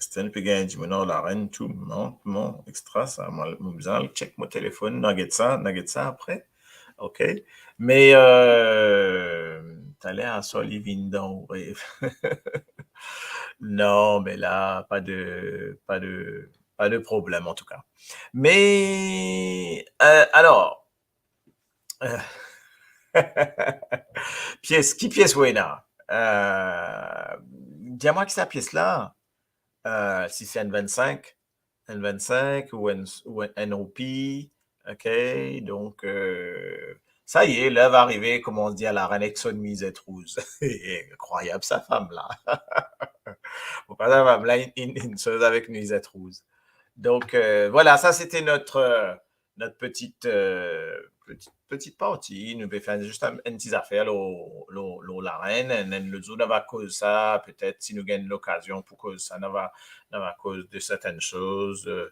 Sten pe gagn dimoun ar larenn tou, non, non, extra sa. Mo, mo bizin al check mo telefonn, nou a get sa, nou a get sa apre. Ok. Me, euh, taler aswar li vinn dan ou rev. Non, me la, pa de, pa de, pa de problem, antouka. Me, euh, alor, euh, pies, ki pies ou ena? Euh, dir mwa ki sa pies la, euh, si se enn vinn-sink, enn vinn-sink ou enn, ou enn, enn roupi, ok? Donk, euh, sa y est, ler va arive, kouma dir, larenn ek so nwizet rouz. Inkrwayab sa fam la. Bon, pa sa fam la, inn, inn, inn soz avek nwizet rouz. Donk, euh, vwala, sa sete notre, euh, notre petite, euh, petite, petite partie. Nou pe fer zis enn, enn ti zafer lor, lor, lor larenn. Enn, enn lot zour, nou va koz sa, petet si nou gagn lokazion pou koz sa, nou va, nou va koz de sertenn soz, euh,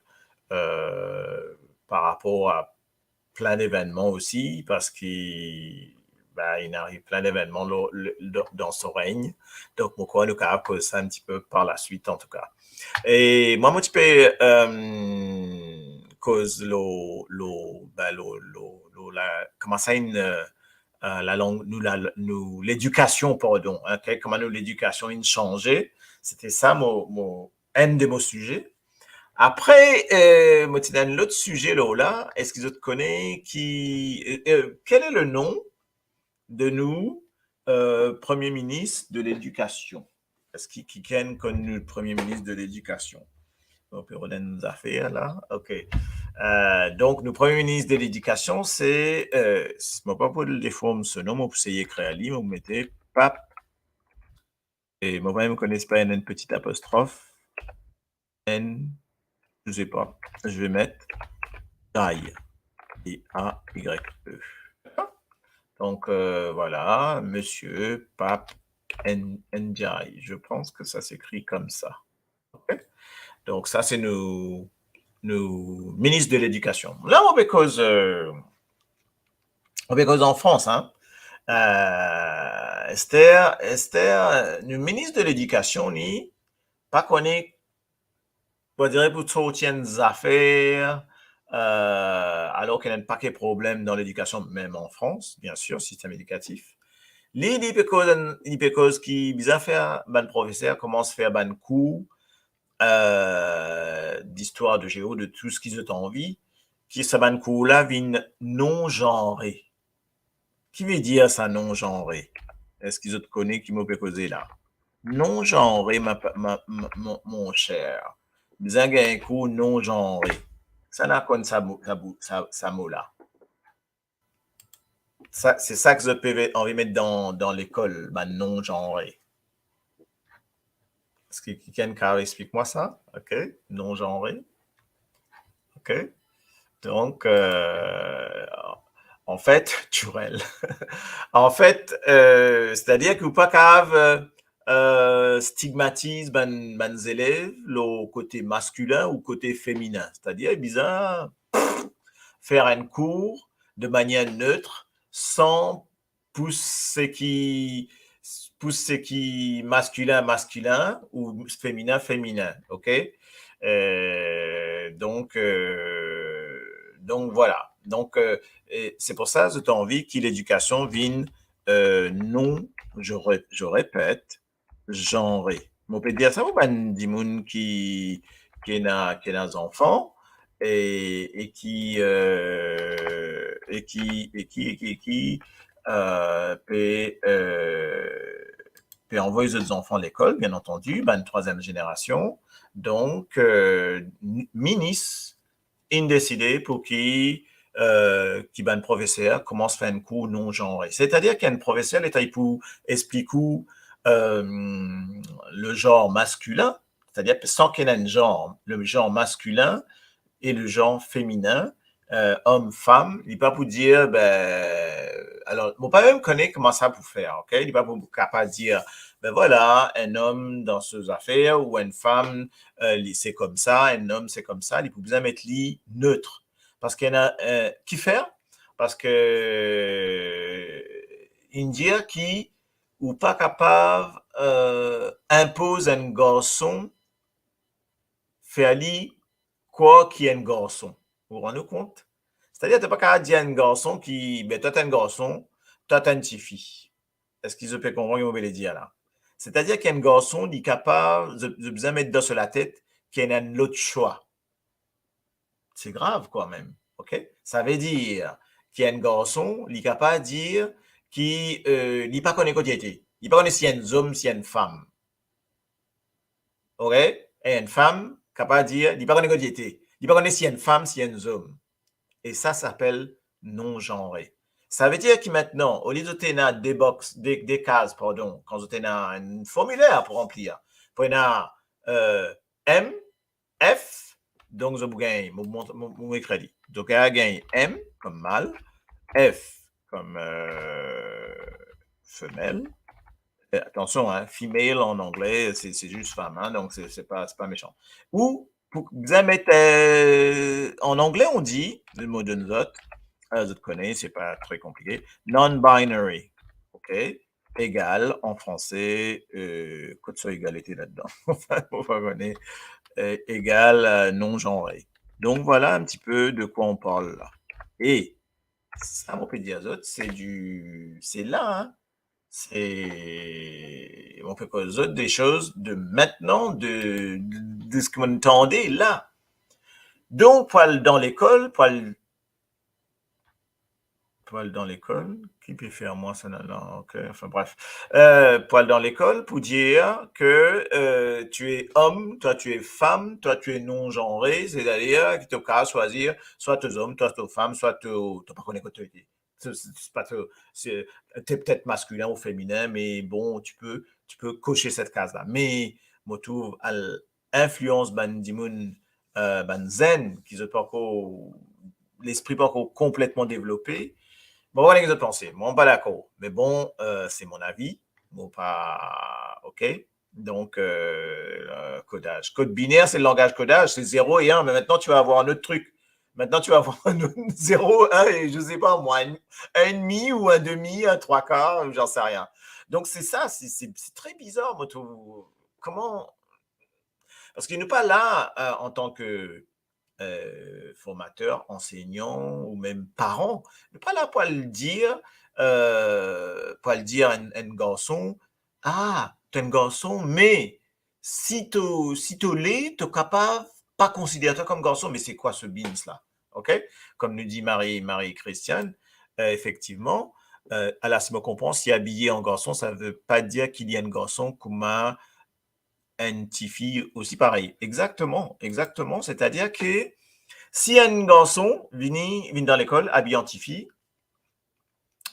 euh, par rapor a plin devennman osi, parski, ben, inn ariv plin devennman lor, le, dan, dan so regn. Donk, mo krwar nou kapav koz sa enn tipe par laswit, antouka. E mwa, mo ti pe, euh, koz lor, lor, ben, lor, lor, lor la, kouma sa inn, euh, euh, lalang, nou, la, nou, ledikasion, pardon, ok, kouma nou, ledikasion inn sanze, sete sa mo, mo, enn de mo size. Apre, euh, mo ti ena enn lot size lor la, eski zot kone ki, euh, euh, quel est le nom de nou, euh, premie minis de ledikasion? Eski kikenn konn nou premie minis de ledikasion? Bon, pe rod enn zafer la, ok. Euh, donk, nou premie minis de ledikasion, se, euh, mo pa pou deform so nom, mo pou sey ekrir li, mo pou mete Pape, e mo pa mem kone si pa ena enn peti apostrof. N, je sais pas, je vais mettre Day, D A Y E. Donc, euh, voilà, Monsieur Pap N-, Ndiaye. Je pense que ça s'écrit comme ça. Ok? Donc, ça, c'est nos, nos ministres de l'éducation. Là, on peut cause, euh, on peut cause en France, hein. Euh, Esther, Esther, euh, nos ministres de l'éducation, ni, pa konnen, on dirait, pou sorti enn zafer, euh, alors qu'il y a un paquet de problèmes dans l'éducation, même en France, bien sûr, système éducatif. Li, li pe koz, li pe koz ki bizin fer bann profeser koumans fer bann kour, euh, d'histoire, de géo, de tout ce ki zot anvi, ki sa bann kour la vinn non-zanre. Ki vedir sa non-zanre? Eski zot kone ki mo pe koze la? Non-zanre, ma, ma, ma, mon, mon cher. Bizin gagn kour non-zanre. Kisannla konn sa mo, sa bou-, sa, sa mo la? Sa, se sa ki zot pe ve-, anvi met dan, dan lekol, bann non-zanre. Eski kikenn kav explik mwa sa? Ok, non-zanre. Ok. Donc, euh, en fait, Turel. En fait, euh, c'est-à-dire ki ou pa kav, euh, euh, stigmatiz bann, bann zelev lor kote maskilin ou kote feminin. C'est-à-dire, bizin fer enn kour de manière neutre, san pous seki, pous seki maskilin, maskilin, ou feminin, feminin, ok? Euh, donc, euh, donc voilà. Donc, euh, e se pou sa, zot anvi ki ledikasion vinn, euh, non, je re-, je répète, zanre. Mo pe dir sa pou bann dimoun ki, ki ena, ki ena zanfan e, e ki, euh, e ki, e ki, e ki, e ki, euh, pe, euh, pe anvoy zot zanfan lekol, bien antandi, bann trwaziem zenerasion. Donk, euh, mi-, minis inn deside pou ki, euh, ki bann profeser koumans fer enn kour non-zanre. Setadir ki enn profeser, li pou explik ou, euh, le genre masculin, c'est-à-dire sans qu'il y ait un genre, le genre masculin et le genre féminin, euh, homme, femme, li pa pou dir, ben, alors, mo pa mem kone kouma sa pou fer, ok? Li pa pou kapav dir, ben voilà, un homme dans ce affaire ou une femme, euh, li, c'est comme ça, un homme, c'est comme ça, li pou bizin met li neutre. Parski ena, euh, kifer? Parski, euh, inn dir ki ou pa kapav, euh, inpoz enn garson fer li krwar ki enn garson. Ou rann ou kont? Setadir, to pa kapav dir enn garson ki, ben, twa to enn garson, twa to enn tifi. Eski zot pe konpran ki mo pe le dir la? Setadir ki enn garson, li kapav, zot, zot bizin met dan so latet ki ena enn lot swa. Se grav kanmem, ok? Savedir ki enn garson, li kapav dir ki, euh, li pa kone kot li ete. Li pa kone si enn zom, si enn fam. Ok? E enn fam kapav dir, li pa kone kot li ete. Li pa kone si enn fam, si enn zom. E sa, sa apel non-zanre. Savedir ki aster, olie zot ena de box, de, de kaz, pardon, kan zot ena enn formiler pou ranplir, pou ena, euh, M, F, donk zot pou gagn, mo, mo, mo, mo ekrir li. Donk, a gagn M kom mal, F kom, euh, femel. E atansion, hein, female an angle, se, se zis fam, hein, donk se, se pa, se pa mesan. Ou pou bizin met, euh, an angle, on dit, mo donn zot, euh, zot kone, se pa tre konplike, non-binary, ok? Egal, an franse, euh, kot so egal ete ladan? Mo pa kone, euh, egal, euh, non-zanre. Donc, voilà un petit peu de quoi on parle là. E sa mo pe dir zot, se di, se la, hein. Se, mo pe koz zot de soz de mintnan, de, de, de seki mo'nn tande la. Donk, pou al dan lekol, pou al, pou al dan lekol, ki pe fer mwa sa, non, non, ok, enfin bref. Euh, pou al dan lekol, pou dir ke, euh, tu es homme, toi tu es femme, toi tu es non-genré, c'est-à-dire ki to kav swazir, swa to zom, swa to fam, swa to, to pa kone kot to ete. Se, se, se pa to, se, t'es peut-être masculin ou féminin, mais bon, tu peux, tu peux cocher cette case-là. Me mo trouv al inflians bann dimoun, euh, bann zenn ki zot pankor, lespri pankor konpletman devlope, Bon, voilà, zot panse. Mwa, mo pa dakor. Me bon, euh, c'est mon avis. Mo pa, ok? Donc, euh, euh, kodaz. Kod biner, c'est le langage kodaz, c'est zéro et un. Mais maintenant, tu vas avoir un autre truc. Maintenant, tu vas avoir un autre zéro, un et je sais pas moi, un, un et demi ou un demi, un trois quarts, j'en sais rien. Donc, c'est ça, c'est, c'est, c'est très bizarre, moi, je trouve. Comment? Parce que nou pa la, euh, en tant que, euh, formateur, enseignant ou même parent, nou pa la pou al dir, euh, pou al dir enn, enn garson, ah, to enn garson, me si to, si to le, to kapav pa konsider twa kom garson, me c'est quoi ce beans là? Ok? Comme nous dit Marie, Marie-Christiane, euh, effectivement, euh, ala si mo konpran, si abiye an garson, sa ve pa dir ki li enn garson kouma enn tifi osi parey. Exactement, exactement. C'est-à-dire que si enn garson vini, vinn dan lekol abiye an tifi,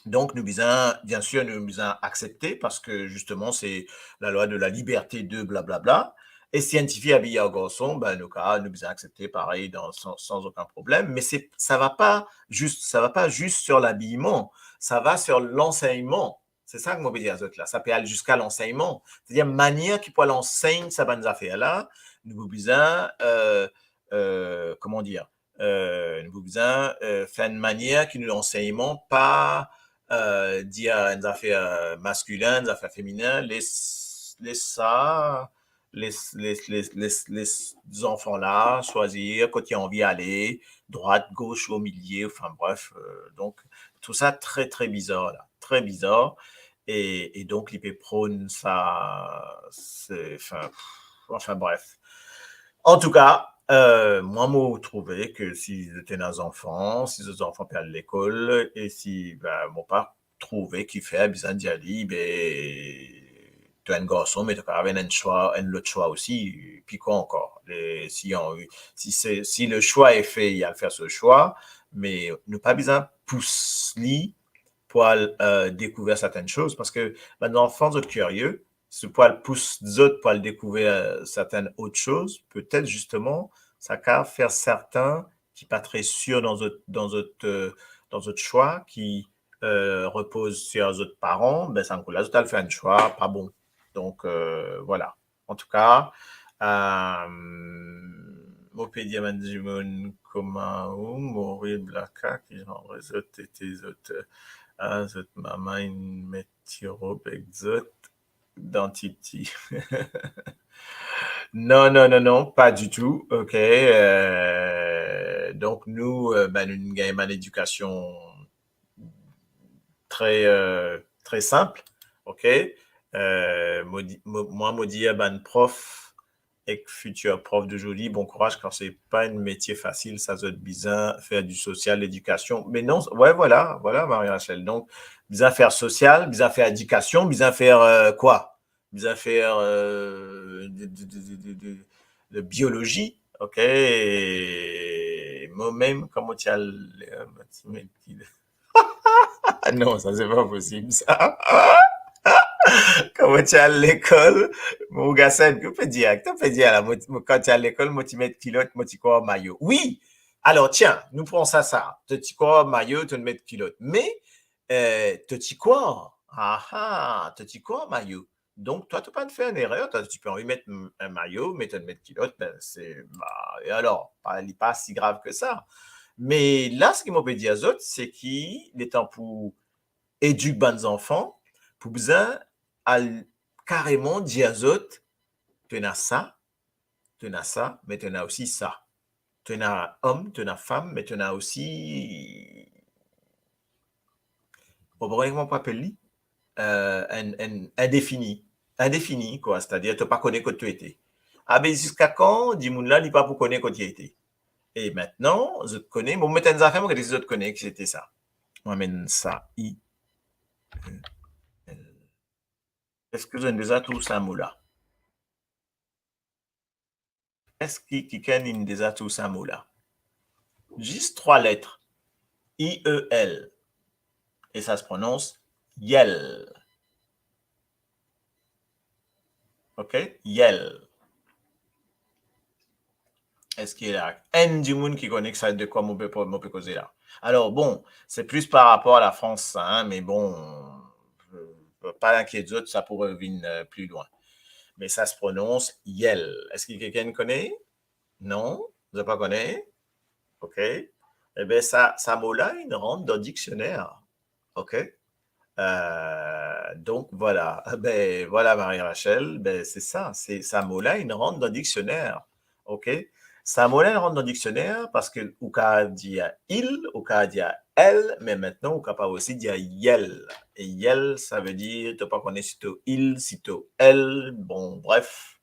donc nou bizin, bien sûr, nou bizin aksepte parce que justement, c'est la loi de la liberté de blablabla. E si enn tifi abiye an garson, ben, nou ka, nou bizin aksepte parey dan, sans, sans aucun problème. Mais c'est, ça va pas juste, ça va pas juste sur l'habillement, ça va sur l'enseignement. C'est ça que mo pe dir azot la. Sa pe al ziska lansegnman. C'est-à-dire manier ki pou al ansegn sa bann zafer la, nou pou bizin, euh, euh, comment dire, euh, nou pou bizin, euh, fer enn manier ki nou lansegnman pa, euh, dir enn zafer, euh, maskilin, enn zafer feminin, les, les sa, les, les, les, les, les zanfan la swazir kot li anvi ale, droite, gauche, au milieu, enfin bref, euh, donc tout ça très, très bizarre la, très bizarre. Et, et donc, li pe pronn sa, c'est, enfin, pff, enfin bref. En tout cas, euh, mwa, mo trouve ke si zot ena zanfan, si zot zanfan pe al lekol, e si, ben, mo pa trouve kifer bizin dir li, be, to enn garson, me to kapav ena enn swa, enn lot swa osi, pi kwa ankor? Le, si an, si se, si le choix est fait, li al fer so swa, me nou pa bizin pous li pou al, euh, dekouver sertenn soz, parski bann zanfan, zot kirie, si pou al pous zot pou al dekouver, euh, sertenn ot soz, petet zisteman, sa kapav fer serten ki pa tre sir dan zot, dan zot, euh, dan zot swa, ki, euh, repoz sir zot paran, be, sa kou la, zot al fer enn swa pa bon. Donc, euh, voilà. Antouka, euh, mo pe dir bann dimoun kouma ou, mori blaka, ki zanr zot tete zot, ah, zot mama inn met ti rob ek zot dan tipti. Non, non, non, non, pas du tout, ok. Euh, donk nou, euh, ben, nou gagn bann edikasion tre, euh, tre sinp, ok. Euh, mo di, mo, mwa, mo dir bann prof ek fitir prof d'aujourd'hui, bon courage, kan se pa enn metie fasil, sa zot bizin fer di sosial, ledikasion. Me non, ouais, voilà, voilà, Marie-Rachel. Donk, bizin fer sosial, bizin fer edikasion, bizin fer, euh, kwa? Bizin fer, euh, de, de biolozi, ok? E mwa mem, kouma ti al, euh, non, sa se pa posib, sa. Kouma ti al lekol, mo gason, ki pe dir, ki pe dir la, mo, mo, kan ti al lekol, mo ti met kilot, mo ti krwar mayo. Wi! Alor, tiens, nou pran sa, sa. To ti krwar mayo, to met kilot. Me, euh, to ti krwar, aha, to ti krwar mayo. Donk, twa, to pa'nn fer enn erer, twa, ti pe anvi met m-, enn mayo, me to met kilot, ben, se, ba, e alor, pa, li pa si grav ke sa. Me la, seki mo pe dir zot, seki letan pou edik bann zanfan, pou bizin al kareman dir zot, to ena sa, to ena sa, me to ena osi sa. To ena om, to ena fam, me to ena osi, mo pa kone kouma pou apel li, euh, enn, enn, indefini. Indefini, kwa, setadir to pa kone kot to ete. Abe, ziska kan dimoun la, li pa pou kone kot li ete? E mintnan, zot kone, mo met enn zafer, mo gete si zot kone ki sete sa. Mo amenn sa, I E L. Eski zot inn deza trouv sa mo la? Eski kikenn inn deza trouv sa mo la? Zis trwa let, I E L. E sa se prononse yel. Ok? Yel. Eski ena enn dimoun ki kone ki sa de kwa mo pe, mo pe koze la? Alors, bon, c'est plus par rapport à la France, hein, mais bon, euh, pa inkiet zot, sa pou revinn, euh, plus loin. Mais ça se prononce yel. Est-ce que quelqu'un connaît? Non? Vous n'avez pas connu? Ok. Eh ben, sa, sa mo la, inn rant dan diksioner. Ok. Euh, donc, voilà. Ben, voilà, Marie-Rachel, ben, c'est ça. C'est, sa mo la, inn rant dan diksioner. Ok. Sa mo la, inn rant dan diksioner parski ou kapav dir il, ou kapav dir el, me aster ou kapav osi dir yel. E yel, sa ve dir, to pa kone si to il, si to el, bon, bref,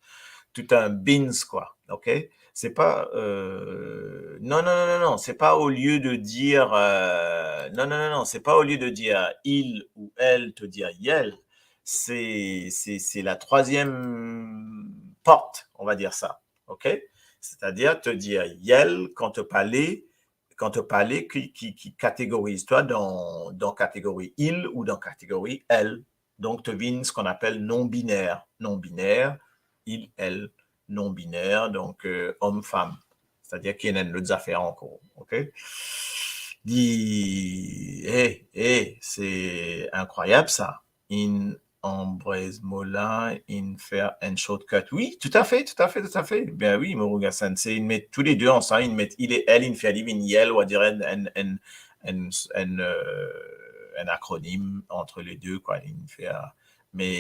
tout un beans, quoi. Ok. C'est pas, euh, non, non, non, non, non, c'est pas au lieu de dire, euh, non, non, non, non, c'est pas au lieu de dire il ou el, to dir yel. C'est, c'est, c'est la troisième porte, on va dire ça. Ok? C'est-à-dire, to dir yel kan to pale, kan to pale ki, ki, ki kategoriz twa dan, dan kategori il ou dan kategori el. Donc, to vinn ce qu'on appelle non-binaire. Non-binaire, il, el, non-binaire, donc, euh, homme, femme. C'est-à-dire ki ena enn lot zafer ankor, ok? Li, eh, eh, c'est incroyable ça. Inn anbrez mo la, inn fer enn shortcut. Oui, tout à fait, tout à fait, tout à fait. Ben oui, Moruga Sensei, inn met tou le de ansam, inn met il e el, inn fer li vinn yel, ou a dir enn, enn, enn, enn, enn, euh, enn akronim entre les deux, quoi. Inn fer, me,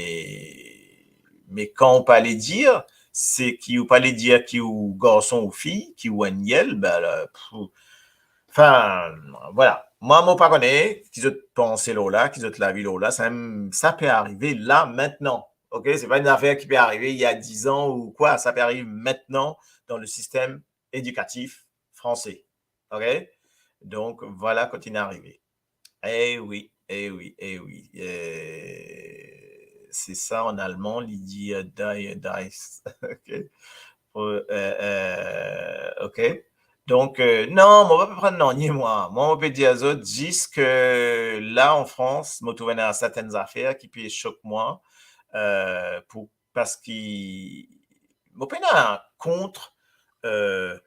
me kan ou pale dir, se ki ou pale dir ki ou garson ou fi, ki ou enn yel, ben la, pff, enfin, voilà. Mwa, mo pa kone ki zot panse lor la, ki zot lavi lor la, sa, sa pe arive la, maintenant. Ok? C'est pas une affaire qui peut arriver il y a dix ans ou quoi, ça peut arriver maintenant dans le système éducatif français. Ok? Donc, voilà kot inn arive. Eh oui, eh oui, eh oui. Euh, c'est ça en allemand, li dir, euh, die, euh, dies. Ok? Euh, euh, ok. Donc, euh, non, mo pa pe pran nanye, mwa. Mwa, mo pe dir zot zis ke la, an Frans, mo trouv ena sertenn zafer ki pe sok mwa, euh, pou, parski mo pena kont, euh,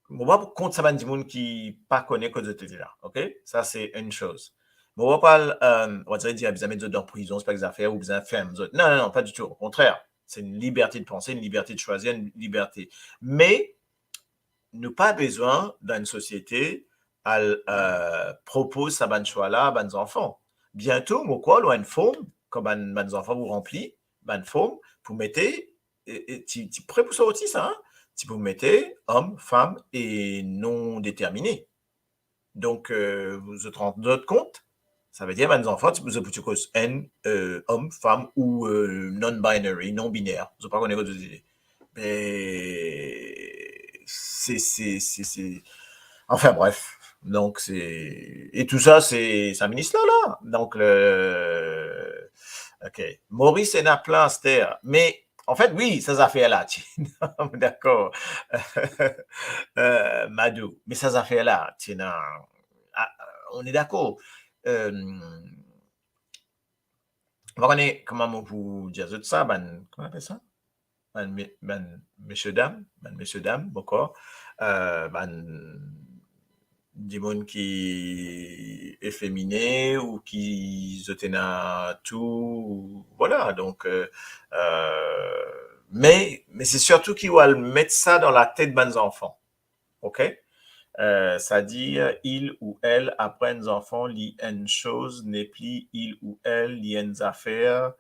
mo pa pou kont sa bann dimoun ki pa kone kot zot ete la, ok? Sa, se enn soz. Mo pa pral, euh, on va dire, dir, bizin met zot dan prizon, se pa ki zafer, ou bizin ferm zot. Non, non, non, pas du tout. Au contraire, c'est une liberté de penser, une liberté de choisir, une liberté. Me nou pa bizin, dan enn sosiete, al, euh, propoz sa bann swa la a bann zanfan. Biento, mo krwar, lor enn form, kan bann, bann zanfan pou ranpli bann form, pou mete, e, e, ti, ti pre pou sorti sa, hein? Ti pou mete homme, femme et non déterminé. Donc, euh, zot rann zot kont, sa ve dir bann zanfan, ti, zot pou ti koz enn, euh, homme, femme ou, euh, non-binary, non-binaire. Zot pa kone kot zot ete. Me se, se, se, se, enfin bref. Donc, c'est, et tout ça, c'est sa minis la, la. Donc, le, ok. Maurice ena plin aster. Me, an fet, wi, sa zafer la, ti, dakor. Euh, Madou, me sa zafer la, ti, non. Ah, on est d'accord. Euh, mo pa kone kouma mo pou dir zot sa, bann, kouma apel sa? Bann me-, bann mesie dam, bann mesie dam, dakor, euh, bann dimoun ki efemine ou ki zot ena tou, voilà, donc, euh, euh, me, me se sirtou ki ou al met sa dan latet bann zanfan. Ok? Euh, sa dir, il ou elle apre enn zanfan, li enn soz, nepli il ou elle, li enn zafer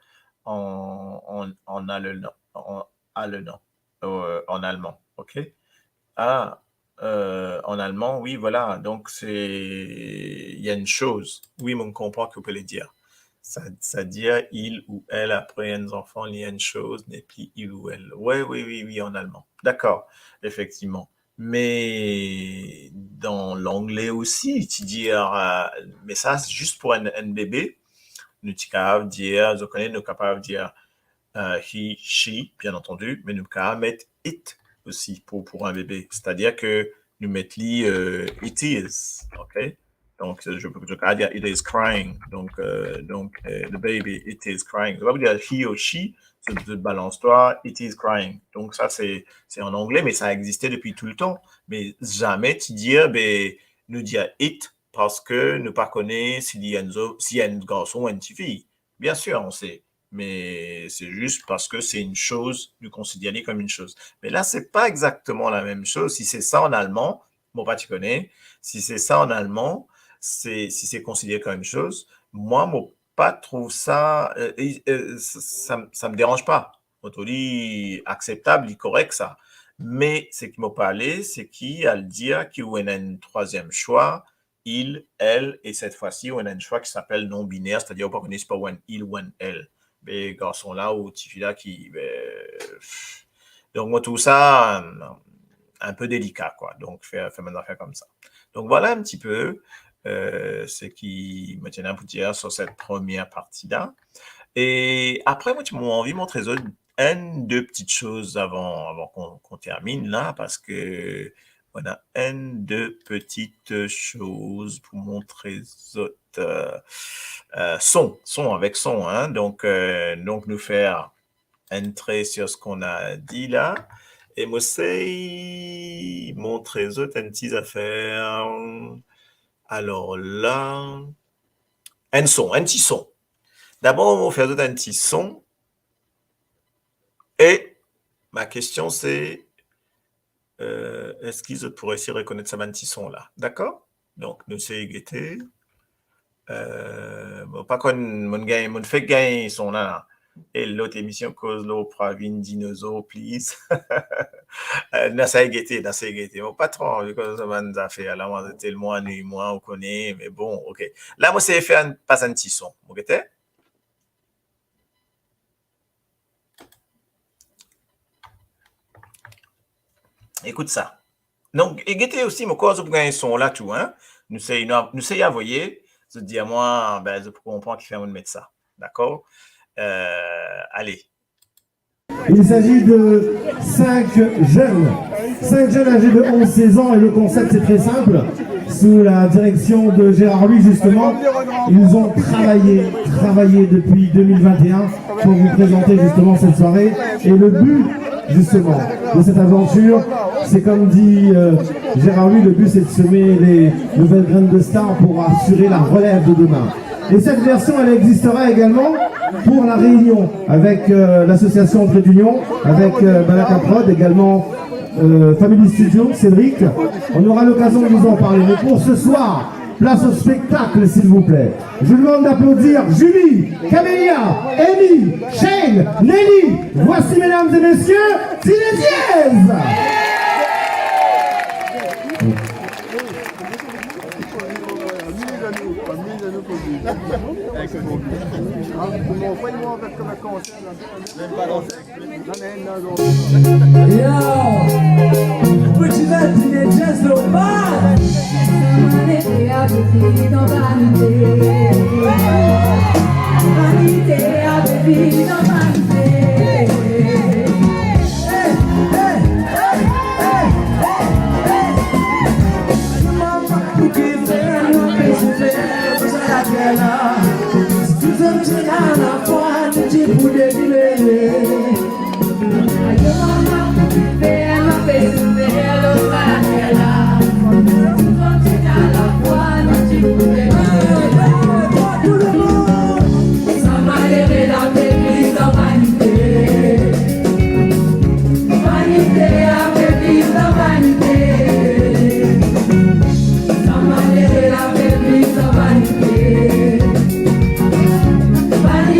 an, an, an alenan, an alenan, euh, an alman. Ok? Ah, euh, an alman, wi, voilà. Donk, se, li enn soz. Wi, mo konpran ki ou pe le dir. Sa, sa dir, il ou elle apre enn zanfan, li enn soz, nepli il ou elle. Wi, wi, wi, wi, an alman. Dakor, efektivman. Me dan langle osi, ti dir, euh, me sa, se zis pou enn, enn bebe, nou ti kapav dir, zot kone, nou kapav dir, euh, he, she, bien antandi, me nou kapav met it osi pou, pou enn bebe. Setadir ke nou met li, euh, it is, ok? Donk, euh, zot, zot kapav dir, it is crying. Donk, euh, donk, euh, the baby, it is crying. Zot pa pou dir he or she, zot, zot balans twa, it is crying. Donk, sa, se, se an angle, me sa existe depi toultan. Me zame ti dir, be, nou dir it parski nou pa kone si li enn zo-, si enn garson ou enn tifi. Bien sûr, on sait, mais c'est juste parce que c'est une chose, nous considérons comme une chose. Mais là, c'est pas exactement la même chose. Si c'est ça en allemand, mo pa ti kone, si c'est ça en allemand, c'est, si c'est considéré comme une chose, moi, mo pa trouve ça, euh, euh, ça, ça, ça me dérange pas. Mo trouv li akseptab, li korek sa. Me seki mo pe pale, seki al dir ki ou ena enn trwaziem swa, il, elle, e set fwa si ou ena enn swa ki apel non-biner, setadir ou pa kone si pa ou enn il ou enn elle. Be garson la ou tifi la ki, be, donk mo trouv sa, euh, un peu délicat, quoi. Donk, fer, fer bann zafer koumsa. Donk, vwala enn tipe, euh, seki mo ti ena pou dir sur cette première partie-là. E apre, mo ti, mo anvi montre zot enn, de petites choses avant, avant qu'on, qu'on termine là, parce que on a enn, de petites choses pou montre zot, euh, euh, son, son avek son, hein. Donk, euh, donk nou fer enn tre sur ce qu'on a dit là. E mo sey montre zot enn ti zafer. Alor la, enn son, enn ti son. Dabor, mo fer zot enn ti son. E ma kestion se, euh, eski zot pou resi rekonet sa bann ti son la? Dakor? Donk, nou sey gete. Euh, mo pa konn, mo gagn, mo fek gagn son la, la. E lot emision koz lor Pravin Dinozor, please. Euh, nou sey gete, nou sey gete. Mo pa tro anvi koz sa bann zafer la, mwa, telman annuiy mwa, ou kone, me bon, ok. La, mo sey fer enn, pas enn ti son, mo gete. Ekout sa. Donk, e gete osi, mo krwar zot pou gagn son la tou, hein. Nou sey, nou, nou sey avoye, zot dir mwa, be, zot pou konpran kifer mo met sa. Dakor? Euh, ale. Il s'agit de cinq jeunes, cinq jeunes âgés de onze seize ans, et le concept, c'est très simple. Sous la direction de Gérard Louis, justement, ils ont travaillé, travaillé depuis deux mille vingt et un pour vous présenter justement cette soirée. Et le but, justement, de cette aventure, c'est comme dit, euh, Gérard Louis, le but, c'est de semer les nouvelles graines de stars pour assurer la relève de demain. Et cette version, elle existera également pour La Réunion, avec, euh, l'association Trait d'Union, avec, euh, Balaka Prod, également, euh, Family Studio, Cédric. On aura l'occasion de vous en parler. Mais pour ce soir, place au spectacle, s'il vous plaît. Je vous demande d'applaudir Julie, Camélia, Amy, Shane, Nelly. Voici, mesdames et messieurs, Tine Diez. Yo, put your hands in the air, just look back. Sa mannite a pe viv dan vanite. Vanite a pe viv dan vanite. Hey, hey, hey, hey, hey, hey. Mama, pou kifer nou pe soufer koumsa later la? Si tou zot ti ena lafwa, nou ti pou delivere. Ayo mama, pou kifer nou pe soufer koumsa later la? Si tou zot ti ena lafwa, nou ti pou delivere. Tout le monde. Sa malere la pe viv dan vanite. Vanite a pe viv dan vanite. Sa malere la pe viv dan vanite. Vanite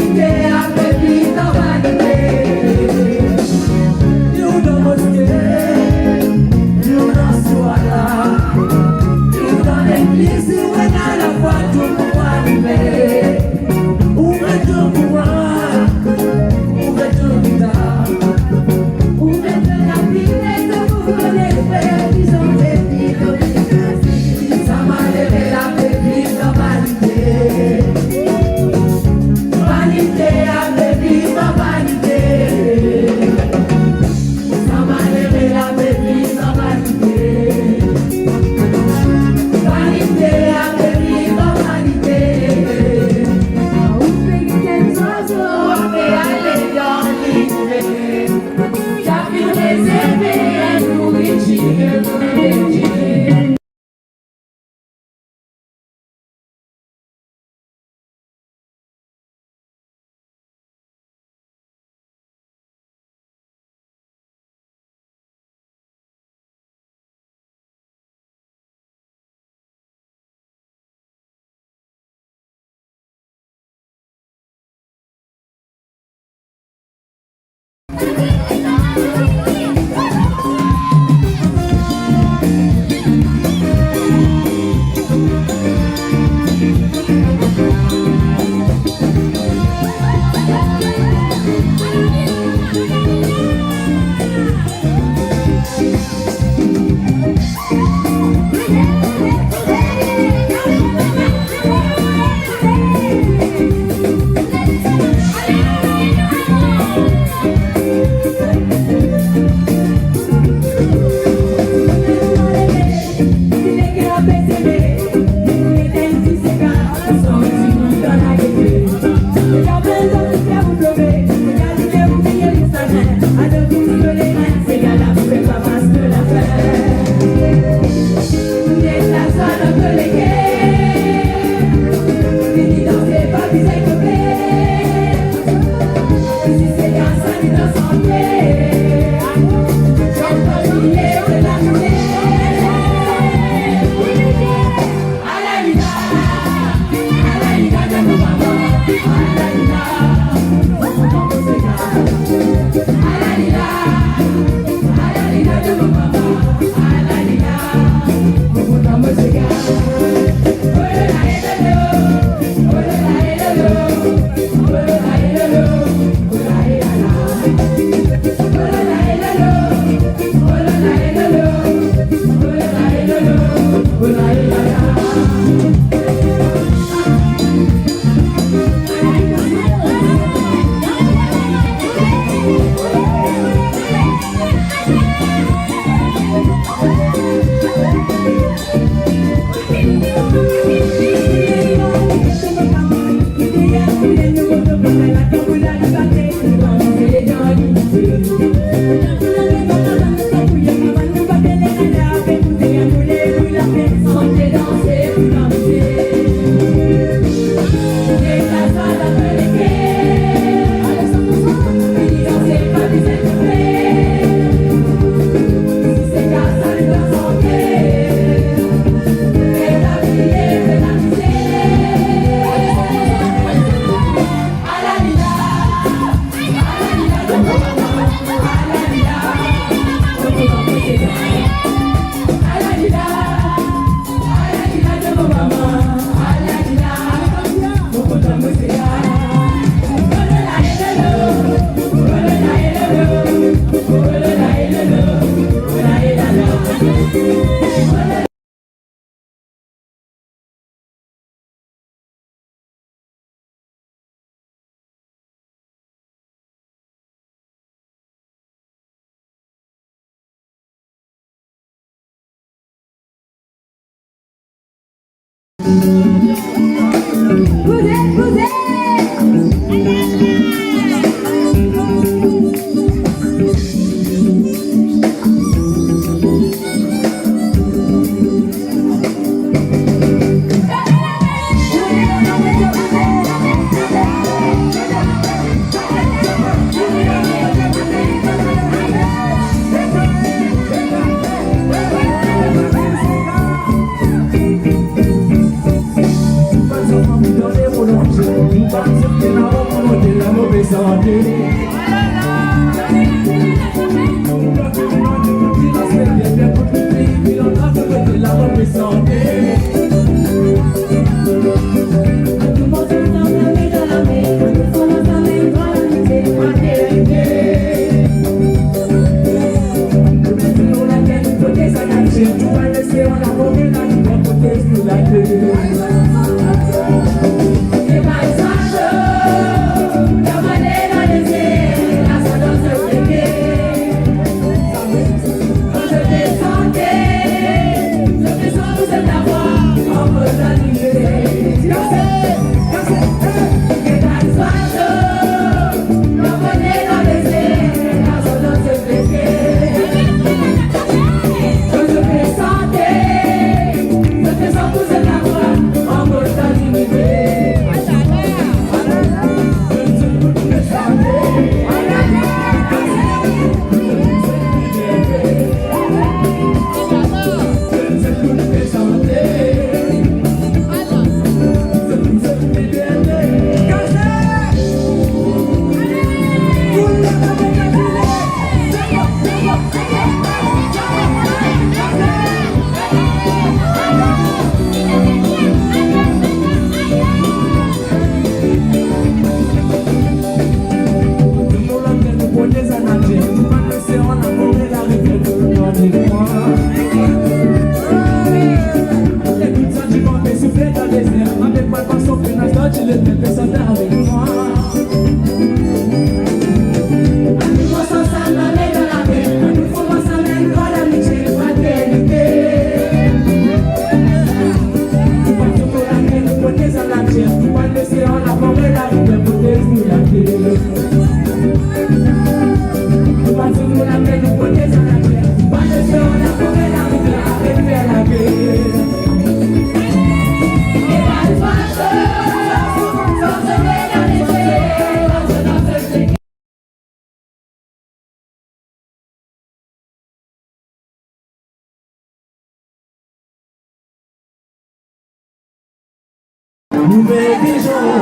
Nouvel vizyon,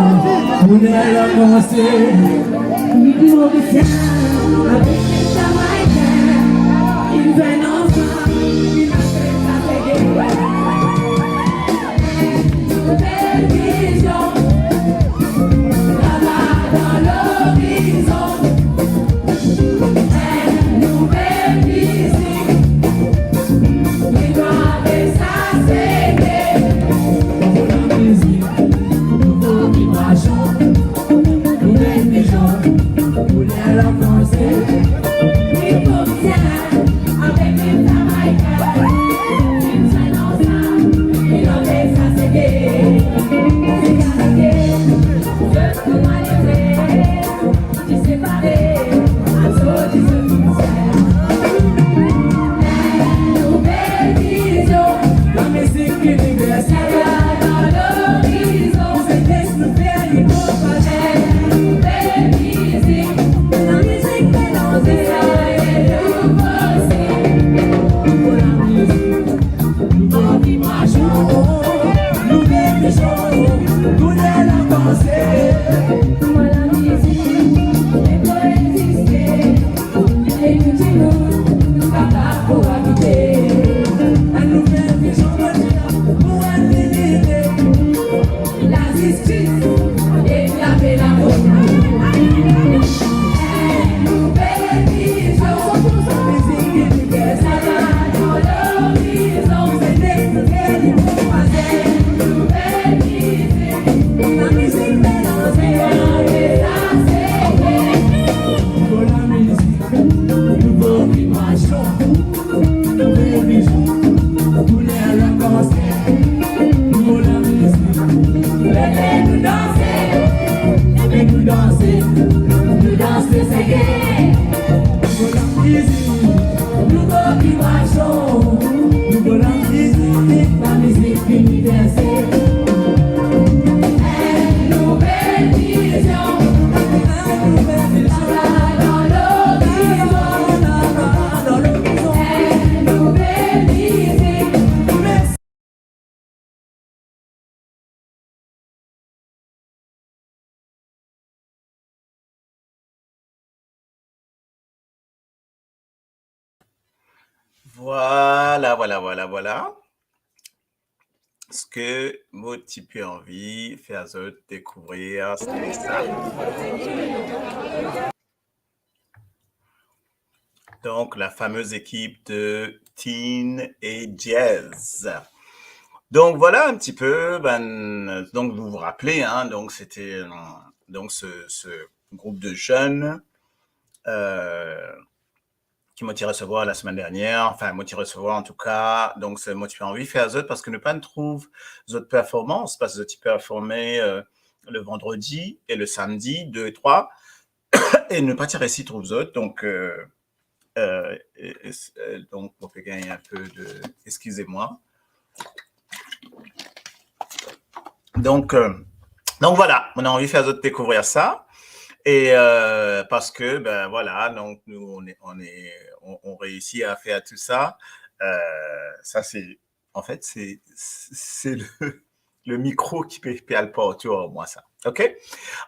nouvel avansé. Nouvo vizyon, avek Mister Michael, ki vinn ansam, ki apel sa se Nouvelle vision, la-la dans l'horizon. Une nouvelle musique, l'histoire de sa cédée. Nouvelle musique, nouvo vibration, nouvelle vision, couleur avansé. Nouvo vizyon, avek Mister Michael, ki vinn ansam, ki apel sa se Nouvelle vision. Panse, nou dans sege. Nouvo mizik, nouvo vibrasion. Nouvo mizik, la mizik ki nou danse. Enn nouvel vizion. Enn nouvel vizion. Dan lorizon. Dan lorizon. Enn nouvel mizik. Vwala, vwala, vwala, vwala. Seki mo ti pe anvi fer zot dekouvrir, se sa. Donc, la fameuse équipe de Teenagez. Donc, voilà un petit peu, ben, donc, vous vous rappelez, hein, donc, c'était, euh, donc, ce, ce groupe de jeunes, euh, ki mo ti resevwar la semaine dernière, enfin, mo ti resevwar, en tout cas, donc, se, mo ti anvi fer zot, parski nou pa'nn trouv zot performans, parski zot ti performe, euh, le vendredi et le samedi, deux et trois, e nou pa ti resi trouv zot, donk, euh, euh, e, e, euh, donk, mo pe gagn inpe de, excusez-moi. Donk, euh, donk, vwala, mo anvi fer zot dekouvrir sa. E, euh, parski, ben, vwala, donk, nou, on est, on est, on, on réussit à faire tout ça. Euh, sa, se, an fet, se, se le, le mikro ki pe, pe al partou ar mwa, sa. Ok?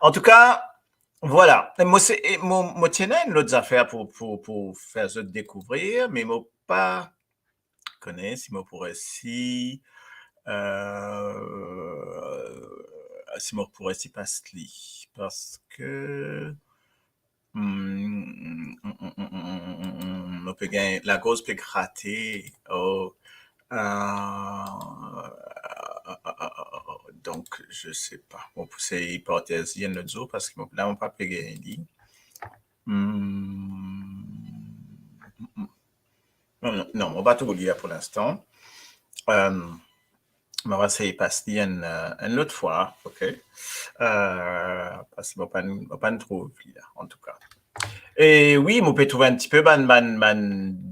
An tou ka, vwala. E mo, se, e mo, mo ti ena enn lot zafer pou, pou, pou fer zot dekouvrir, me mo pa kone si mo pou resi, euh, si mo pou resi pas li, parski, hmm, hmm, hmm, mo pe gagn, lagorz pe grate. Oh, euh, donk, je sais pas. Mo pou sey partaz li enn lot zour, parski mo, la, mo pa pe gagn li. Hmm. Non, non, non, mo pa trouv li la pou linstan. Euh, mo va sey pas li enn, euh, enn lot fwa, ok? Euh, parski mo pa'nn, mo pa'nn trouv li la, an tou ka. E wi, mo pe trouv enn tipe bann, bann, bann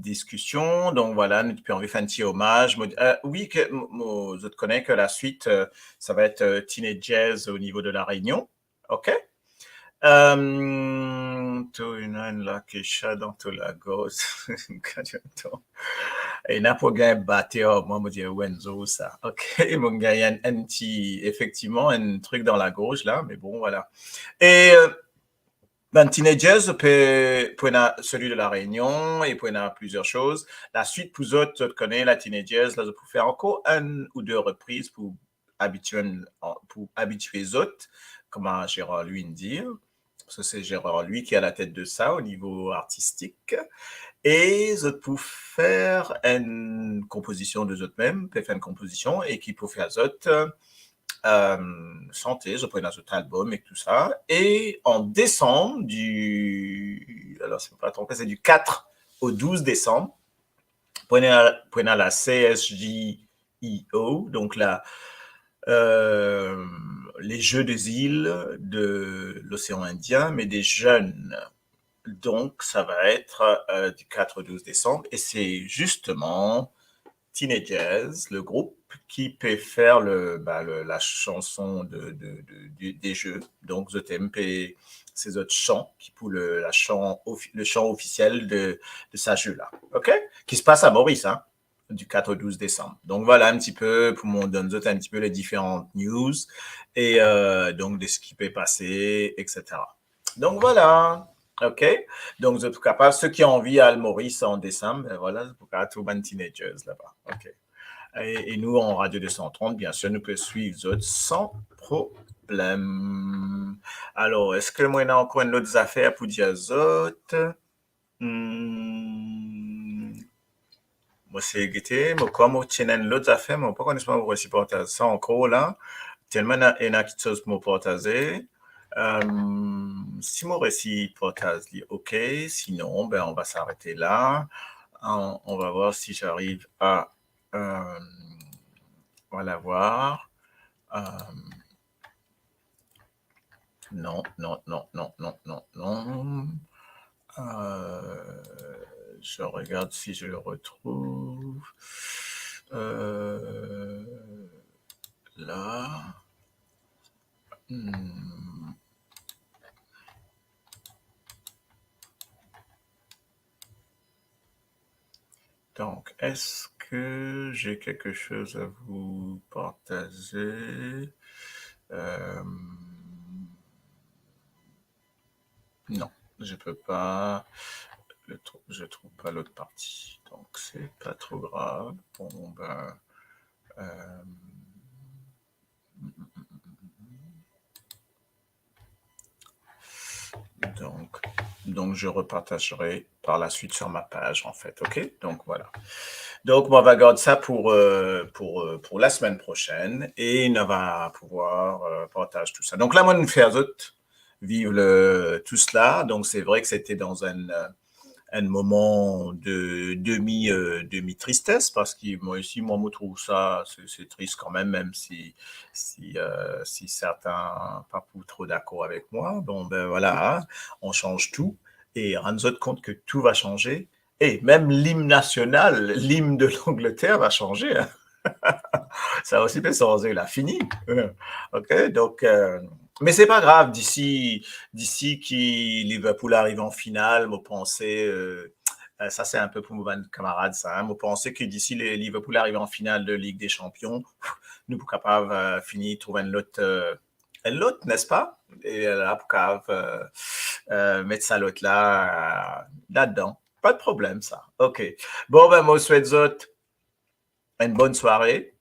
diskision. Donk, vwala, nou ti pe anvi fer enn ti omaz. Mo, euh, wi, ke mo, mo, zot kone ke laswit, euh, sa va et, euh, Teenagez o nivo de La Réunion. Ok? Euh, to ena enn lakesha dan to lagorz. Atann. Ena pou gagn bate ar mwa, mo dir ou enn zour sa. Ok? Mo gagn enn, enn ti, efektivman, enn trik dan lagorz la, me bon, vwala. E, euh, bann Teenagez, pe, pou ena seli de La Réunion, e pou ena plizier soz. Laswit, pou zot, zot kone, la Teenagez, la, zot pou fer ankor enn ou de repriz pou abitie, pou abitie zot, kouma Gérard Louis inn dir, parski se Gérard Louis ki a la tet de sa o nivo artistik, e zot pou fer enn konpozision de zot mem, pe fer enn konpozision e ki pou fer zot, euh, sante, zot pou ena zot albom ek tou sa. E an desam, di, alor, si mo pa tronpe, se di kat o douz desam, pou ena, pou ena la C S J I O, donk la, euh, les Jeux des îles de l'océan Indien, mais des jeunes. Donc, ça va être, euh, du quatre au douze décembre, et c'est justement Teenagez, le groupe, ki pe fer le, bah, le, la chanson de, de, de, de, des jeux. Donc, zot pe, se zot shan ki pou le, la shan ofi-, le shan ofisiel de, de sa jeu la. Ok? Ki se pas a Moris, hein, du quatre au douze décembre. Donc, vwala enn tipe pou mo donn zot enn tipe les différentes news et, euh, donc, de ce qui peut passer, et cetera. Donk, vwala. Ok? Donk, zot pou kapav, seki anvi al Moris an desam, ben vwala, zot pou kapav trouv bann Teenagez laba. Ok. E, e nou, an Radio deux cent trente, bien sûr, nou pe swiv zot san problem. Alor, eski mo ena ankor enn lot zafer pou dir zot? Hmm. Mo sey gete, mo krwar mo ti ena enn lot zafer, mo pa kone si mo pou resi partaz sa ankor la. Telman ena, ena kiksoz pou mo partaze. Euh, si mo resi partaz li, ok. Sinon, ben, on va s'arrêter là. On, on va voir si j'arrive à, euh, on va la voir. Euh, Non, non, non, non, non, non, non. Euh, je regarde si je le retrouve. Euh, là. Hmm. Donc, est-ce que j'ai quelque chose à vous partager ? Euh, non, je peux pas. Le tr-, je trouve pas l'autre partie. Donc, c'est pas trop grave. Bon, ben, euh, donc, donc, je repartagerai par la suite sur ma page, en fait, ok ? Donc, voilà. Donc, on va garder ça pour, euh, pour, euh, pour la semaine prochaine et on va pouvoir, euh, partager tout ça. Donc, la, mo'nn fer zot viv le, tout cela. Donc, c'est vrai que c'était dans un, euh, un moment de demi, euh, demi tristesse, parce que moi aussi, moi, je trouve ça, c'est, c'est triste quand même, même si, si, euh, si certains pas pou trop d'accord avec moi. Bon, ben voilà, hein, on change tout et rendre compte que tout va changer. Et même l'hymne national, l'hymne de l'Angleterre va changer, hein. Sa osi pe sanze la, fini. Ok, donc, euh, mais c'est pas grave, d'ici, d'ici que Liverpool arrive en finale, mo panse, euh, euh, ça c'est un peu pour mes camarades, ça, hein. Mo panse que d'ici le, Liverpool arrive en finale de Ligue des Champions, nou pou kapav, euh, fini trouv enn lot, euh, enn lot, n'est-ce pas ? E la pou kapav, euh, euh, met sa lot la, euh, ladan. Pas de problème, ça. Ok. Bon, ben, mo swet zot une bonne soirée.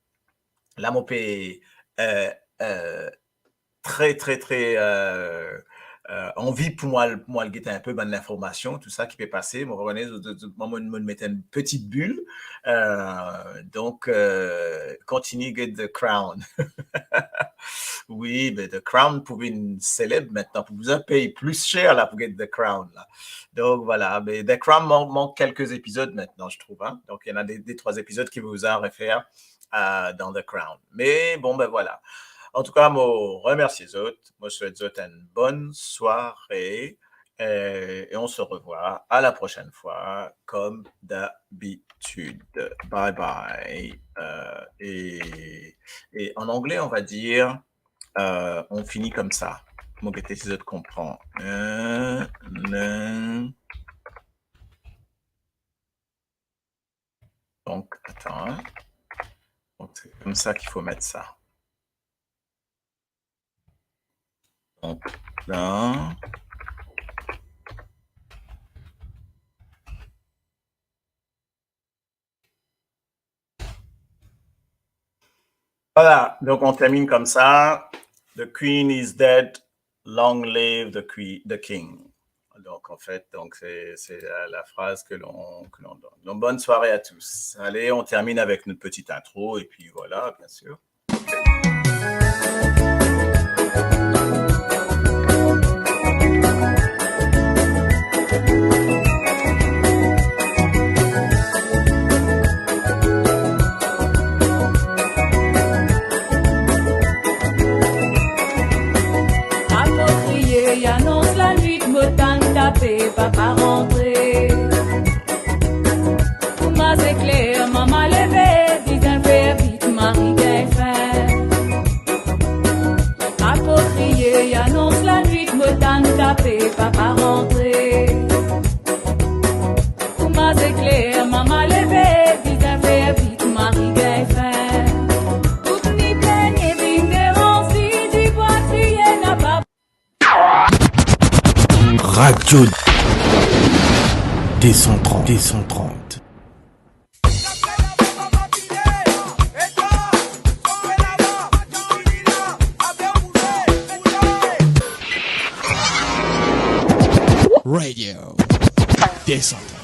La, mo pe, euh, euh, très, très, très, euh, euh, anvi pou mwa, pou mwa get un peu bann information, tout sa ki pe pase. Mo rekonet, mo, mo, mo met une petite bulle. Euh, donc, euh, continue get The Crown. Oui, ben The Crown pou vinn seleb aster, pou bizin pey pli ser la pou get The Crown la. Donc voilà, ben The Crown manque, manque quelques épisodes maintenant, je trouve, hein. Donc il y en a des, des trois épisodes qui vous en réfèrent, euh, dans The Crown. Mais bon, ben voilà. En tout cas, mo remersi zot, mo swet zot une bonne soirée. Euh, et on se revoit à la prochaine fois, comme d'habitude. Bye bye. Euh, et, et en anglais, on va dire, euh, on finit comme ça. Mo gete si zot konpran. Euh, euh. Donc, attends, hein. Donc, c'est comme ça qu'il faut mettre ça. Donc, là. Voilà, donc on termine comme ça. The Queen is dead, long live the que-, the King. Donc, en fait, donc c'est, c'est la, la phrase que l'on, que l'on donne. Donc, bonne soirée à tous. Allez, on termine avec notre petite intro, et puis voilà, bien sûr. Apot kriye, anons lanwit, mo tann tape, papa rantre. Kouma zekler, mama leve, bizin fer vit, mari gagn fin. Apot kriye, anons lanwit, mo tann tape, papa rantre. Kouma zekler, mama leve, bizin fer vit, mari gagn fin. Tout ni plenn e vinn devan, si dibwa kriye napa. Radio deux cent trente, deux cent trente. Radio deux cent trente.